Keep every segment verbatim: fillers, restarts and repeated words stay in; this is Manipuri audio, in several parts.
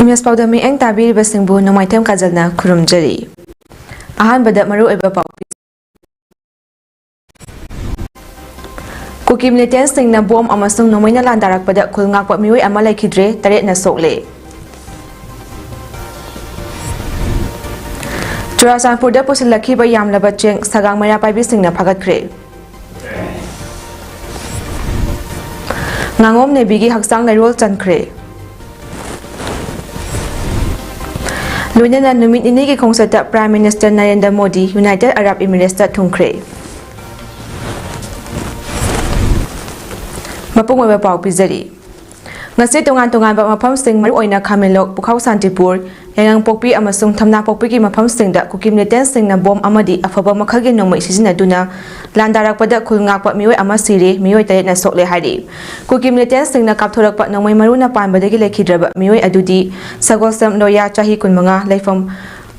ꯏꯃꯦꯖ ꯄꯥꯎꯗꯝ ꯃꯤꯠꯌꯦꯡ ꯇꯥꯕꯤꯔꯤꯕꯁꯤꯡꯕꯨ ꯅꯣꯡꯃꯥꯏꯊꯦꯝ ꯀꯥꯖꯜꯅ ꯈꯨꯔꯨꯝꯖꯔꯤ꯫ ꯑꯍꯥꯟꯕꯗ ꯃꯔꯨꯑꯣꯏꯕ ꯄꯥꯎ꯫ ꯀꯨꯀꯤ ꯃꯤꯂꯤꯇꯦꯟꯁꯁꯤꯡꯅ ꯕꯣꯝ ꯑꯃꯁꯨꯡ ꯅꯣꯡꯃꯩꯅ ꯂꯥꯟꯗꯥꯔꯛꯄꯗ ꯈꯨꯜ ꯉꯥꯛꯄ ꯃꯤꯑꯣꯏ ꯑꯃ ꯂꯩꯈꯤꯗ꯭ꯔꯦ, ꯇꯔꯦꯠꯅ ꯁꯣꯛꯂꯦ꯫ ꯆꯨꯔꯥꯆꯥꯟꯄꯨꯔꯗ ꯄꯨꯁꯤꯜꯂꯛꯈꯤꯕ ꯌꯥꯝꯂꯕ ꯆꯦꯡ ꯁꯒꯥꯡ ꯃꯩꯔꯥ ꯄꯥꯏꯕꯤꯁꯤꯡꯅ ꯐꯥꯒꯠꯈ꯭ꯔꯦ꯫ ꯉꯥꯉꯣꯝ ꯅꯦꯕꯤꯒꯤ ꯍꯛꯆꯥꯡ ꯂꯩꯔꯣꯜ ꯆꯟꯈ꯭ꯔꯦ꯫ ꯂꯣꯏꯅꯅ ꯅꯨꯃꯤꯠ ꯅꯤꯅꯤꯒꯤ ꯈꯣꯡꯆꯠꯇ Prime Minister Narendra Modi United Arab Emirates ꯇ ꯊꯨꯡꯈ꯭ꯔꯦ꯫ ꯃꯄꯨꯡ ꯑꯣꯏꯕ ꯄꯥꯎ ꯄꯤꯖꯔꯤ꯫ ꯉꯁꯤ ꯇꯣꯉꯥꯟ ꯇꯣꯉꯥꯟꯕ ꯃꯐꯝꯁꯤꯡ, ꯃꯔꯨꯑꯣꯏꯅ ꯈꯥꯃꯦꯟꯂꯣꯛ, ꯄꯨꯈꯥꯎ ꯁꯥꯟꯇꯤꯄꯨꯔ, ꯌꯥꯏꯉꯪꯄꯣꯛꯄꯤ ꯑꯃꯁꯨꯡ ꯊꯝꯅꯥꯄꯣꯛꯄꯤꯒꯤ ꯃꯐꯝꯁꯤꯡꯗ ꯀꯨꯀꯤ ꯃꯤꯂꯤꯇꯦꯟꯁꯁꯤꯡꯅ ꯕꯣꯝ ꯑꯃꯗꯤ ꯑꯐꯕ ꯃꯈꯜꯒꯤ ꯅꯣꯡꯃꯩ ꯁꯤꯖꯤꯟꯅꯗꯨꯅ ꯂꯥꯟꯗꯥꯔꯛꯄꯗ ꯈꯨꯜ ꯉꯥꯛꯄ ꯃꯤꯑꯣꯏ ꯑꯃ ꯁꯤꯔꯦ, ꯃꯤꯑꯣꯏ ꯇꯔꯦꯠꯅ ꯁꯣꯛꯂꯦ ꯍꯥꯏꯔꯤ꯫ ꯀꯨꯀꯤ ꯃꯤꯂꯤꯇꯦꯟꯁꯁꯤꯡꯅ ꯀꯥꯞꯊꯣꯔꯛꯄ ꯅꯣꯡꯃꯩ ꯃꯔꯨꯅ ꯄꯥꯟꯕꯗꯒꯤ ꯂꯩꯈꯤꯗ꯭ꯔꯕ ꯃꯤꯑꯣꯏ ꯑꯗꯨꯗꯤ ꯁꯒꯣꯜꯁꯝ ꯂꯣꯌꯥ, ꯆꯍꯤ ꯀꯨꯟꯃꯉꯥ, ꯂꯩꯐꯝ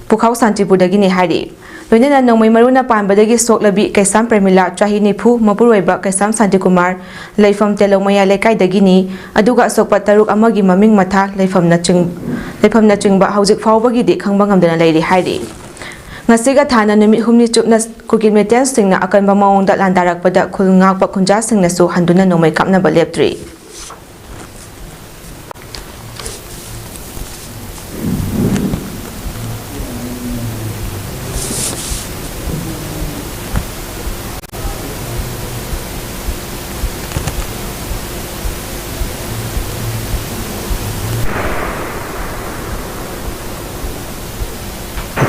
ꯄꯨꯈꯥꯎ ꯁꯥꯟꯇꯤꯄꯨꯔꯗꯒꯤꯅꯤ ꯍꯥꯏꯔꯤ꯫ ꯂꯣꯏꯅꯅ ꯅꯣꯡꯃꯩ ꯃꯔꯨꯅ ꯄꯥꯟꯕꯗꯒꯤ ꯁꯣꯛꯂꯕꯤ ꯀꯩꯁꯥꯝ ꯄ꯭ꯔꯦꯃꯤꯂꯥ, ꯆꯍꯤ ꯅꯤꯐꯨ, ꯃꯄꯨꯔꯣꯏꯕ ꯀꯩꯁꯥꯝ ꯁꯥꯟꯇꯤꯀꯨꯃꯥꯔ, ꯂꯩꯐꯝ ꯇꯦꯂꯧꯃꯩꯌꯥ ꯂꯩꯀꯥꯏꯗꯒꯤꯅꯤ꯫ ꯑꯗꯨꯒ ꯑꯁꯣꯛꯄ ꯇꯔꯨꯛ ꯑꯃꯒꯤ ꯃꯃꯤꯡ ꯃꯊꯥ, ꯂꯩꯐꯝꯅꯆꯤꯡ-, ꯂꯩꯐꯝꯅꯆꯤꯡꯕ ꯍꯧꯖꯤꯛ ꯐꯥꯎꯕꯒꯤꯗꯤ ꯈꯪꯕ ꯉꯝꯗꯅ ꯂꯩꯔꯤ ꯍꯥꯏꯔꯤ꯫ ꯉꯁꯤꯒ ꯊꯥꯅ ꯅꯨꯃꯤꯠ ꯍꯨꯝꯅꯤ ꯆꯨꯞꯅ ꯀꯨꯀꯤ ꯃꯤꯂꯤꯇꯦꯟꯁꯁꯤꯡꯅ ꯑꯀꯟꯕ ꯃꯑꯣꯡꯗ ꯂꯥꯟꯗꯥꯔꯛꯄꯗ ꯈꯨꯜ ꯉꯥꯛꯄ ꯈꯨꯟꯖꯥꯁꯤꯡꯅꯁꯨ ꯍꯟꯗꯨꯅ ꯅꯣꯡꯃꯩ ꯀꯥꯞꯅꯕ ꯂꯦꯞꯇ꯭ꯔꯤ꯫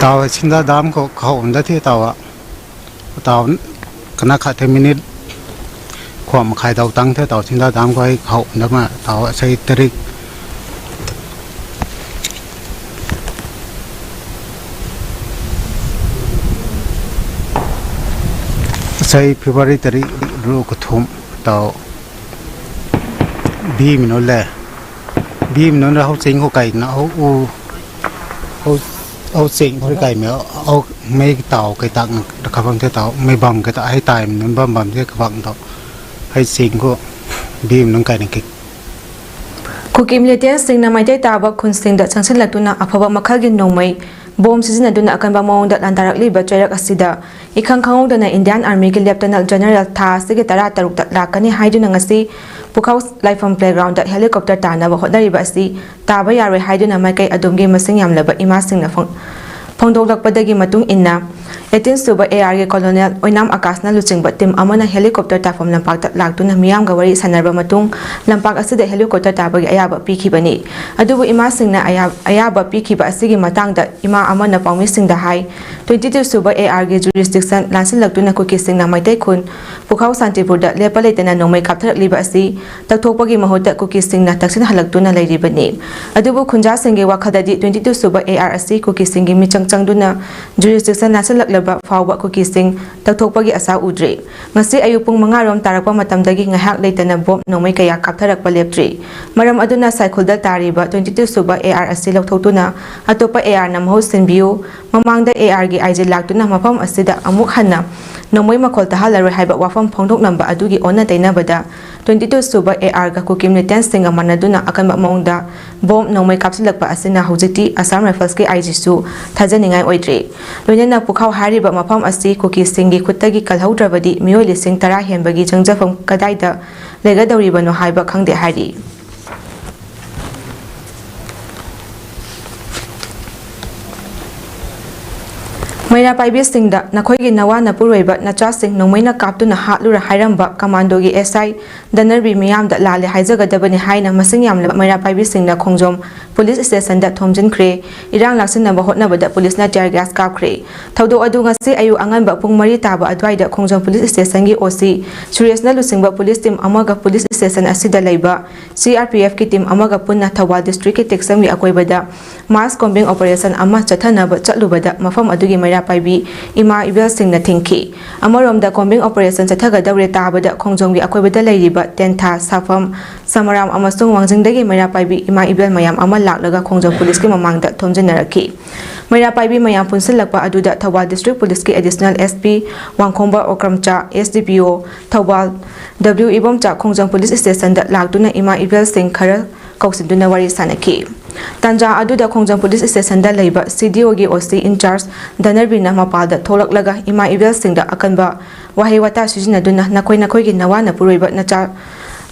ꯇꯥꯎ ꯁꯤꯡꯗꯥ ꯗꯥꯝ ꯈꯣ ꯈꯥꯎꯝꯗ ꯊꯦ ꯇꯥꯎ꯫ ꯇꯥꯎ ꯀꯅꯥ ꯈꯥ ꯊꯦ ꯃꯤꯅꯤꯠ ꯈꯣꯝ ꯈꯥꯏ ꯇꯥꯎ ꯇꯥꯡ ꯊꯦ ꯇꯥꯎ ꯁꯤꯡꯗꯥ ꯗꯥꯝ ꯈꯣ ꯈꯥꯎꯝꯗ ꯃ ꯇꯥꯎ ꯁꯩ ꯇꯔꯤꯛ Sai February tarik dua puluh kethum tau. Bi minole. Bi minole hau ching ho kai na hau u. Hau, hau ching ho kai me hau mei tau kai tak na kabang te tau mei bam kai tak hai tai minun bam bam te kabang tau. Hai ching ho bi minun kai na kik. Kuki militantsꯁꯤꯡꯅ Meitei ꯇꯥꯕ ꯈꯨꯟꯁꯤꯡꯗ ꯆꯪꯁꯤꯜꯂꯛꯇꯨꯅ ꯑꯐꯕ ꯃꯈꯜꯒꯤ ꯅꯣꯡꯃꯩ ꯕꯣꯝ ꯁꯤꯖꯤꯟꯅꯗꯨꯅ ꯑꯀꯟꯕ ꯃꯑꯣꯡꯗ ꯂꯥꯟꯗꯥꯔꯛꯂꯤꯕ ꯆꯩꯔꯛ ꯑꯁꯤꯗ ꯏꯈꯪ ꯈꯪꯍꯧꯗꯅ Indian Armyꯒꯤ Lieutenant General ꯊꯥ ꯑꯁꯤꯒꯤ ꯇꯔꯥꯇꯔꯨꯛꯇ ꯂꯥꯛꯀꯅꯤ ꯍꯥꯏꯗꯨꯅ ꯉꯁꯤ ꯄꯨꯈꯥꯎ ꯂꯥꯏꯐꯝ playgroundꯗ helicopter ꯇꯥꯅꯕ ꯍꯣꯠꯅꯔꯤꯕ ꯑꯁꯤ ꯇꯥꯕ ꯌꯥꯔꯣꯏ ꯍꯥꯏꯗꯨꯅ ꯃꯥꯏꯀꯩ ꯑꯗꯨꯝꯒꯤ ꯃꯁꯤꯡ ꯌꯥꯝꯂꯕ ꯏꯃꯥꯁꯤꯡꯅ ꯐꯣꯡ-, ꯐꯣꯡꯗꯣꯛꯂꯛꯄꯗꯒꯤ ꯃꯇꯨꯡ ꯏꯟꯅ, eighteen ꯁꯨꯕ ARꯒꯤ Colonel ꯑꯣꯏꯅꯥꯝ ꯑꯀꯥꯁꯅ ꯂꯨꯆꯤꯡꯕ team ꯑꯃꯅ helicopter ꯇꯥꯐꯝ ꯂꯝꯄꯥꯛꯇ ꯂꯥꯛꯇꯨꯅ ꯃꯤꯌꯥꯝꯒ ꯋꯥꯔꯤ ꯁꯥꯟꯅꯔꯕ ꯃꯇꯨꯡ, ꯂꯝꯄꯥꯛ ꯑꯁꯤꯗ helicopter ꯇꯥꯕꯒꯤ ꯑꯌꯥꯕ ꯄꯤꯈꯤꯕꯅꯤ꯫ ꯑꯗꯨꯕꯨ ꯏꯃꯥꯁꯤꯡꯅ ꯑꯌꯥ-, ꯑꯌꯥꯕ ꯄꯤꯈꯤꯕ ꯑꯁꯤꯒꯤ ꯃꯇꯥꯡꯗ ꯏꯃꯥ ꯑꯃꯅ ꯄꯥꯎꯃꯤꯁꯤꯡꯗ ꯍꯥꯏ, twenty two ꯁꯨꯕ ARꯒꯤ jurisdiction ꯂꯥꯟꯁꯤꯜꯂꯛꯇꯨꯅ ꯀꯨꯀꯤꯁꯤꯡꯅ ꯃꯩꯇꯩ ꯈꯨꯟ ꯄꯨꯈꯥꯎ ꯁꯥꯟꯇꯤꯄꯨꯔꯗ ꯂꯦꯞꯄ ꯂꯩꯇꯅ ꯅꯣꯡꯃꯩ ꯀꯥꯞꯊꯔꯛꯂꯤꯕ ꯑꯁꯤ ꯇꯛꯊꯣꯛꯄꯒꯤ ꯃꯍꯨꯠꯇ ꯀꯨꯀꯤꯁꯤꯡꯅ ꯇꯛꯁꯤꯟꯍꯜꯂꯛꯇꯨꯅ ꯂꯩꯔꯤꯕꯅꯤ꯫ ꯑꯗꯨꯕꯨ ꯈꯨꯟꯖꯥꯁꯤꯡꯒꯤ ꯋꯥꯈꯜꯗꯗꯤ twenty two ꯁꯨꯕ AR ꯑꯁꯤ ꯀꯨꯀꯤꯁꯤꯡꯒꯤ ꯃꯤꯆꯪ ꯆꯪꯗꯨꯅ jurisdiction ꯂꯥꯟꯁꯤꯜꯂꯛꯂꯕ ꯐꯥꯎꯕ ꯀꯨꯀꯤꯁꯤꯡ ꯇꯛꯊꯣꯛꯄꯒꯤ ꯑꯁꯥ ꯎꯗ꯭ꯔꯤ꯫ ꯉꯁꯤ ꯑꯌꯨꯛ ꯄꯨꯡ ꯃꯉꯥ ꯔꯣꯝ ꯇꯥꯔꯛꯄ ꯃꯇꯝꯗꯒꯤ ꯉꯥꯏꯍꯥꯛ ꯂꯩꯇꯅ ꯕꯣꯝ ꯅꯣꯡꯃꯩ ꯀꯌꯥ ꯀꯥꯞꯊꯔꯛꯄ ꯂꯦꯞꯇ꯭ꯔꯤ꯫ ꯃꯔꯝ ꯑꯗꯨꯅ ꯁꯥꯏꯈꯨꯜꯗ ꯇꯥꯔꯤꯕ twenty two ꯁꯨꯕ AR ꯑꯁꯤ ꯂꯧꯊꯣꯛꯇꯨꯅ ꯑꯇꯣꯞꯄ ARꯅ ꯃꯍꯨꯠ ꯁꯤꯟꯕꯤꯌꯨ꯫ ꯃꯃꯥꯡꯗ ARꯒꯤ IG ꯂꯥꯛꯇꯨꯅ ꯃꯐꯝ ꯑꯁꯤꯗ ꯑꯃꯨꯛ ꯍꯟꯅ ꯅꯣꯡꯃꯩ ꯃꯈꯣꯜ ꯇꯥꯍꯜꯂꯔꯣꯏ ꯍꯥꯏꯕ ꯋꯥꯐꯝ ꯐꯣꯡꯗꯣꯛꯂꯝꯕ ꯑꯗꯨꯒꯤ ꯑꯣꯟꯅ ꯇꯩꯅꯕꯗ twenty two ꯁꯨꯕ ARꯒ ꯀꯨꯀꯤ militantsꯁꯤꯡꯒ ꯃꯥꯟꯅꯗꯨꯅ ꯑꯀꯟꯕ ꯃꯑꯣꯡꯗ ꯕꯣꯝ ꯅꯣꯡꯃꯩ ꯀꯥꯞꯁꯤꯜꯂꯛꯄ ꯑꯁꯤꯅ ꯍꯧꯖꯤꯛꯇꯤ Assam Riflesꯀꯤ IGꯁꯨ ꯊꯥꯖꯅꯤꯡꯉꯥꯏ ꯑꯣꯏꯗ꯭ꯔꯤ꯫ ꯂꯣꯏꯅꯅ ꯄꯨꯈꯥꯎ ꯍꯥꯏꯔꯤꯕ ꯃꯐꯝ ꯑꯁꯤ ꯀꯨꯀꯤꯁꯤꯡꯒꯤ ꯈꯨꯠꯇꯒꯤ ꯀꯜꯍꯧꯗ꯭ꯔꯕꯗꯤ ꯃꯤꯑꯣꯏ ꯂꯤꯁꯤꯡ ꯇꯔꯥ ꯍꯦꯟꯕꯒꯤ ꯆꯪꯖꯐꯝ ꯀꯗꯥꯏꯗ ꯂꯩꯒꯗꯧꯔꯤꯕꯅꯣ ꯍꯥꯏꯕ ꯈꯪꯗꯦ ꯍꯥꯏꯔꯤ꯫ ꯃꯩꯔꯥ ꯄꯥꯏꯕꯤꯁꯤꯡꯗ ꯅꯈꯣꯏꯒꯤ ꯅꯋꯥ ꯅꯄꯨꯔꯣꯏꯕ ꯅꯆꯥꯁꯤꯡ ꯅꯣꯡꯃꯩꯅ ꯀꯥꯞꯇꯨꯅ ꯍꯥꯠꯂꯨꯔ ꯍꯥꯏꯔꯝꯕ ꯀꯃꯥꯟꯗꯣꯒꯤ SI ꯗꯅꯔꯕꯤ ꯃꯤꯌꯥꯝꯗ ꯂꯥꯜꯂꯦ ꯍꯥꯏꯖꯒꯗꯕꯅꯤ ꯍꯥꯏꯅ ꯃꯁꯤꯡ ꯌꯥꯝꯂꯕ ꯃꯩꯔꯥ ꯄꯥꯏꯕꯤꯁꯤꯡꯅ ꯈꯣꯡꯖꯣꯝ ꯄꯨꯂꯤꯁ ꯁ꯭ꯇꯦꯁꯟꯗ ꯊꯣꯝꯖꯤꯟꯈ꯭ꯔꯦ꯫ ꯏꯔꯥꯡ ꯂꯥꯛꯁꯤꯟꯅꯕ ꯍꯣꯠꯅꯕꯗ ꯄꯨꯂꯤꯁꯅ tear gas ꯀꯥꯞꯈ꯭ꯔꯦ꯫ ꯊꯧꯗꯣꯛ ꯑꯗꯨ ꯉꯁꯤ ꯑꯌꯨꯛ ꯑꯉꯟꯕ ꯄꯨꯡ ꯃꯔꯤ ꯇꯥꯕ ꯑꯗꯨꯋꯥꯏꯗ ꯈꯣꯡꯖꯣꯝ ꯄꯨꯂꯤꯁ ꯁ꯭ꯇꯦꯁꯟꯒꯤ OC ꯁꯨꯔꯦꯁꯅ ꯂꯨꯆꯤꯡꯕ ꯄꯨꯂꯤꯁ ꯇꯤꯝ ꯑꯃꯒ ꯄꯨꯂꯤꯁ ꯁ꯭ꯇꯦꯁꯟ ꯑꯁꯤꯗ ꯂꯩꯕ CRPFꯀꯤ ꯇꯤꯝ ꯑꯃꯒ ꯄꯨꯟꯅ ꯊꯧꯕꯥꯜ ꯗꯤꯁꯇ꯭ꯔꯤꯛꯀꯤ ꯇꯦꯛꯁꯝꯒꯤ ꯑꯀꯣꯏꯕꯗ mass combing operation ꯑꯃ ꯆꯠꯊꯅꯕ ꯆꯠꯂꯨꯕꯗ ꯃꯐꯝ ꯑꯗꯨꯒꯤ ꯃꯩꯔꯥ ꯄꯥꯏꯕꯤ ꯏꯃꯥ ꯏꯕꯦꯜꯁꯤꯡꯅ ꯊꯤꯡꯈꯤ꯫ ꯑꯃꯔꯣꯝꯗ, combing operation ꯆꯠꯊꯒꯗꯧꯔꯦ ꯇꯥꯕꯗ ꯈꯣꯡꯖꯣꯝꯒꯤ ꯑꯀꯣꯏꯕꯗ ꯂꯩꯔꯤꯕ ꯇꯦꯟꯊꯥ, ꯁꯥꯐꯝ, ꯁꯃꯔꯥꯝ ꯑꯃꯁꯨꯡ ꯋꯥꯡꯖꯤꯡꯗꯒꯤ ꯃꯩꯔꯥ ꯄꯥꯏꯕꯤ ꯏꯃꯥ ꯏꯕꯦꯜ ꯃꯌꯥꯝ ꯑꯃ ꯂꯥꯛꯂꯒ ꯈꯣꯡꯖꯣꯝ ꯄꯨꯂꯤꯁꯀꯤ ꯃꯃꯥꯡꯗ ꯊꯣꯝꯖꯤꯟꯅꯔꯛꯈꯤ꯫ ꯃꯩꯔꯥ ꯄꯥꯏꯕꯤ ꯃꯌꯥꯝ ꯄꯨꯟꯁꯤꯜꯂꯛꯄ ꯑꯗꯨꯗ ꯊꯧꯕꯥꯜ district ꯄꯨꯂꯤꯁꯀꯤ additional S P ꯋꯥꯡꯈꯣꯝꯕ ꯑꯣꯀ꯭ꯔꯝꯆꯥ, S D P O Thoubal W Ibomcha ꯈꯣꯡꯖꯣꯝ ꯄꯨꯂꯤꯁ ꯁ꯭ꯇꯦꯁꯟꯗ ꯂꯥꯛꯇꯨꯅ ꯏꯃꯥ ꯏꯕꯦꯜꯁꯤꯡ ꯈꯔ ꯀꯧꯁꯤꯟꯗꯨꯅ ꯋꯥꯔꯤ ꯁꯥꯅꯈꯤ꯫ ꯇꯥꯟꯖꯥ ꯑꯗꯨꯗ ꯈꯣꯡꯖꯣꯝ ꯄꯨꯂꯤꯁ ꯁ꯭ꯇꯦꯁꯟꯗ ꯂꯩꯕ C D O ꯒꯤ O C in charge ꯙꯅꯔꯕꯤꯅ ꯃꯄꯥꯜꯗ ꯊꯣꯛꯂꯛꯂꯒ ꯏꯃꯥ ꯏꯕꯦꯜꯁꯤꯡꯗ ꯑꯀꯟꯕ ꯋꯥꯍꯩ ꯋꯥꯇꯥ ꯁꯤꯖꯤꯟꯅꯗꯨꯅ "ꯅꯈꯣꯏ ꯅꯈꯣꯏꯒꯤ ꯅꯋꯥ ꯅꯄꯨꯔꯣꯏꯕ ꯅꯆꯥ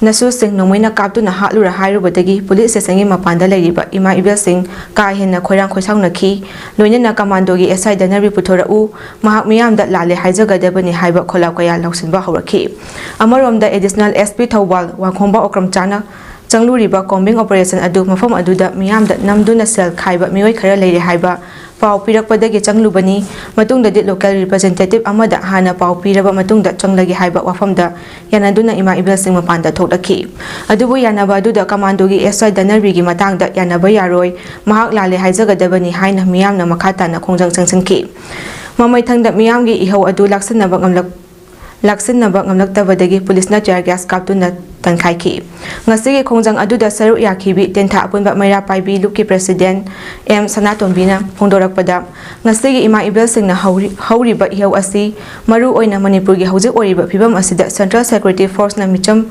ꯅꯁꯨꯁꯤꯡ ꯅꯣꯡꯃꯩꯅ ꯀꯥꯞꯇꯨꯅ ꯍꯥꯠꯂꯨꯔꯥ" ꯍꯥꯏꯔꯨꯕꯗꯒꯤ ꯄꯨꯂꯤꯁ ꯁ꯭ꯇꯦꯁꯟꯒꯤ ꯃꯄꯥꯟꯗ ꯂꯩꯔꯤꯕ ꯏꯃꯥ ꯏꯕꯦꯜꯁꯤꯡ ꯀꯥ ꯍꯦꯟꯅ ꯈꯣꯏꯔꯥꯡ ꯈꯣꯏꯁꯥꯎꯅꯈꯤ꯫ ꯂꯣꯏꯅꯅ ꯀꯃꯥꯟꯗꯣꯒꯤ S I ꯙꯅꯔꯕꯤ ꯄꯨꯊꯣꯔꯛꯎ, ꯃꯍꯥꯛ ꯃꯤꯌꯥꯝꯗ ꯂꯥꯜꯂꯦ ꯍꯥꯏꯖꯒꯗꯕꯅꯤ ꯍꯥꯏꯕ ꯈꯣꯜꯂꯥꯎ ꯀꯌꯥ ꯂꯧꯁꯤꯟꯕ ꯍꯧꯔꯛꯈꯤ꯫ ꯑꯃꯔꯣꯝꯗ, additional S P Thoubal ꯋꯥꯡꯈꯣꯝꯕ ꯑꯣꯀ꯭ꯔꯝꯆꯥꯅ ꯆꯪꯂꯨꯔꯤꯕ combing operation ꯑꯗꯨ ꯃꯐꯝ ꯑꯗꯨꯗ ꯃꯤꯌꯥꯝꯗ ꯅꯝꯗꯨꯅ ꯁꯦꯜ ꯈꯥꯏꯕ ꯃꯤꯑꯣꯏ ꯈꯔ ꯂꯩꯔꯦ ꯍꯥꯏꯕ ꯄꯥꯎ ꯄꯤꯔꯛꯄꯗꯒꯤ ꯆꯪꯂꯨꯕꯅꯤ꯫ ꯃꯇꯨꯡꯗꯗꯤ local representative ꯑꯃꯗ ꯍꯥꯟꯅ ꯄꯥꯎ ꯄꯤꯔꯕ ꯃꯇꯨꯡꯗ ꯆꯪꯂꯒꯦ ꯍꯥꯏꯕ ꯋꯥꯐꯝꯗ ꯌꯥꯅꯗꯨꯅ ꯏꯃꯥ ꯏꯕꯦꯜꯁꯤꯡ ꯃꯄꯥꯟꯗ ꯊꯣꯛꯂꯛꯈꯤ꯫ ꯑꯗꯨꯕꯨ ꯌꯥꯅꯕ ꯑꯗꯨꯗ ꯀꯃꯥꯟꯗꯣꯒꯤ S I ꯙꯅꯔꯕꯤꯒꯤ ꯃꯇꯥꯡꯗ ꯌꯥꯅꯕ ꯌꯥꯔꯣꯏ, ꯃꯍꯥꯛ ꯂꯥꯜꯂꯦ ꯍꯥꯏꯖꯒꯗꯕꯅꯤ ꯍꯥꯏꯅ ꯃꯤꯌꯥꯝꯅ ꯃꯈꯥ ꯇꯥꯅ ꯈꯣꯡꯖꯪ ꯆꯪꯁꯤꯟꯈꯤ꯫ ꯃꯃꯩꯊꯪꯗ ꯃꯤꯌꯥꯝꯒꯤ ꯏꯍꯧ ꯑꯗꯨ ꯂꯥꯛꯁꯤꯟꯅꯕ ꯉꯝꯂꯛ-, ꯂꯥꯛꯁꯤꯟꯅꯕ ꯉꯝꯂꯛꯇꯕꯗꯒꯤ ꯄꯨꯂꯤꯁꯅ tear gas ꯀꯥꯞꯇꯨꯅ ꯇꯟꯈꯥꯏꯈꯤ꯫ ꯉꯁꯤꯒꯤ ꯈꯣꯡꯖꯪ ꯑꯗꯨꯗ ꯁꯔꯨꯛ ꯌꯥꯈꯤꯕꯤ ꯇꯦꯟꯊꯥ ꯑꯄꯨꯟꯕ ꯃꯩꯔꯥ ꯄꯥꯏꯕꯤ ꯂꯨꯞꯀꯤ president M ꯁꯅꯥꯇꯣꯝꯕꯤꯅ ꯐꯣꯡꯗꯣꯔꯛꯄꯗ, ꯉꯁꯤꯒꯤ ꯏꯃꯥ ꯏꯕꯦꯜꯁꯤꯡꯅ ꯍꯧꯔꯤ-, ꯍꯧꯔꯤꯕ ꯏꯍꯧ ꯑꯁꯤ ꯃꯔꯨ ꯑꯣꯏꯅ ꯃꯅꯤꯄꯨꯔꯒꯤ ꯍꯧꯖꯤꯛ ꯑꯣꯏꯔꯤꯕ ꯐꯤꯕꯝ ꯑꯁꯤꯗ central security force ꯅ ꯃꯤꯆꯝ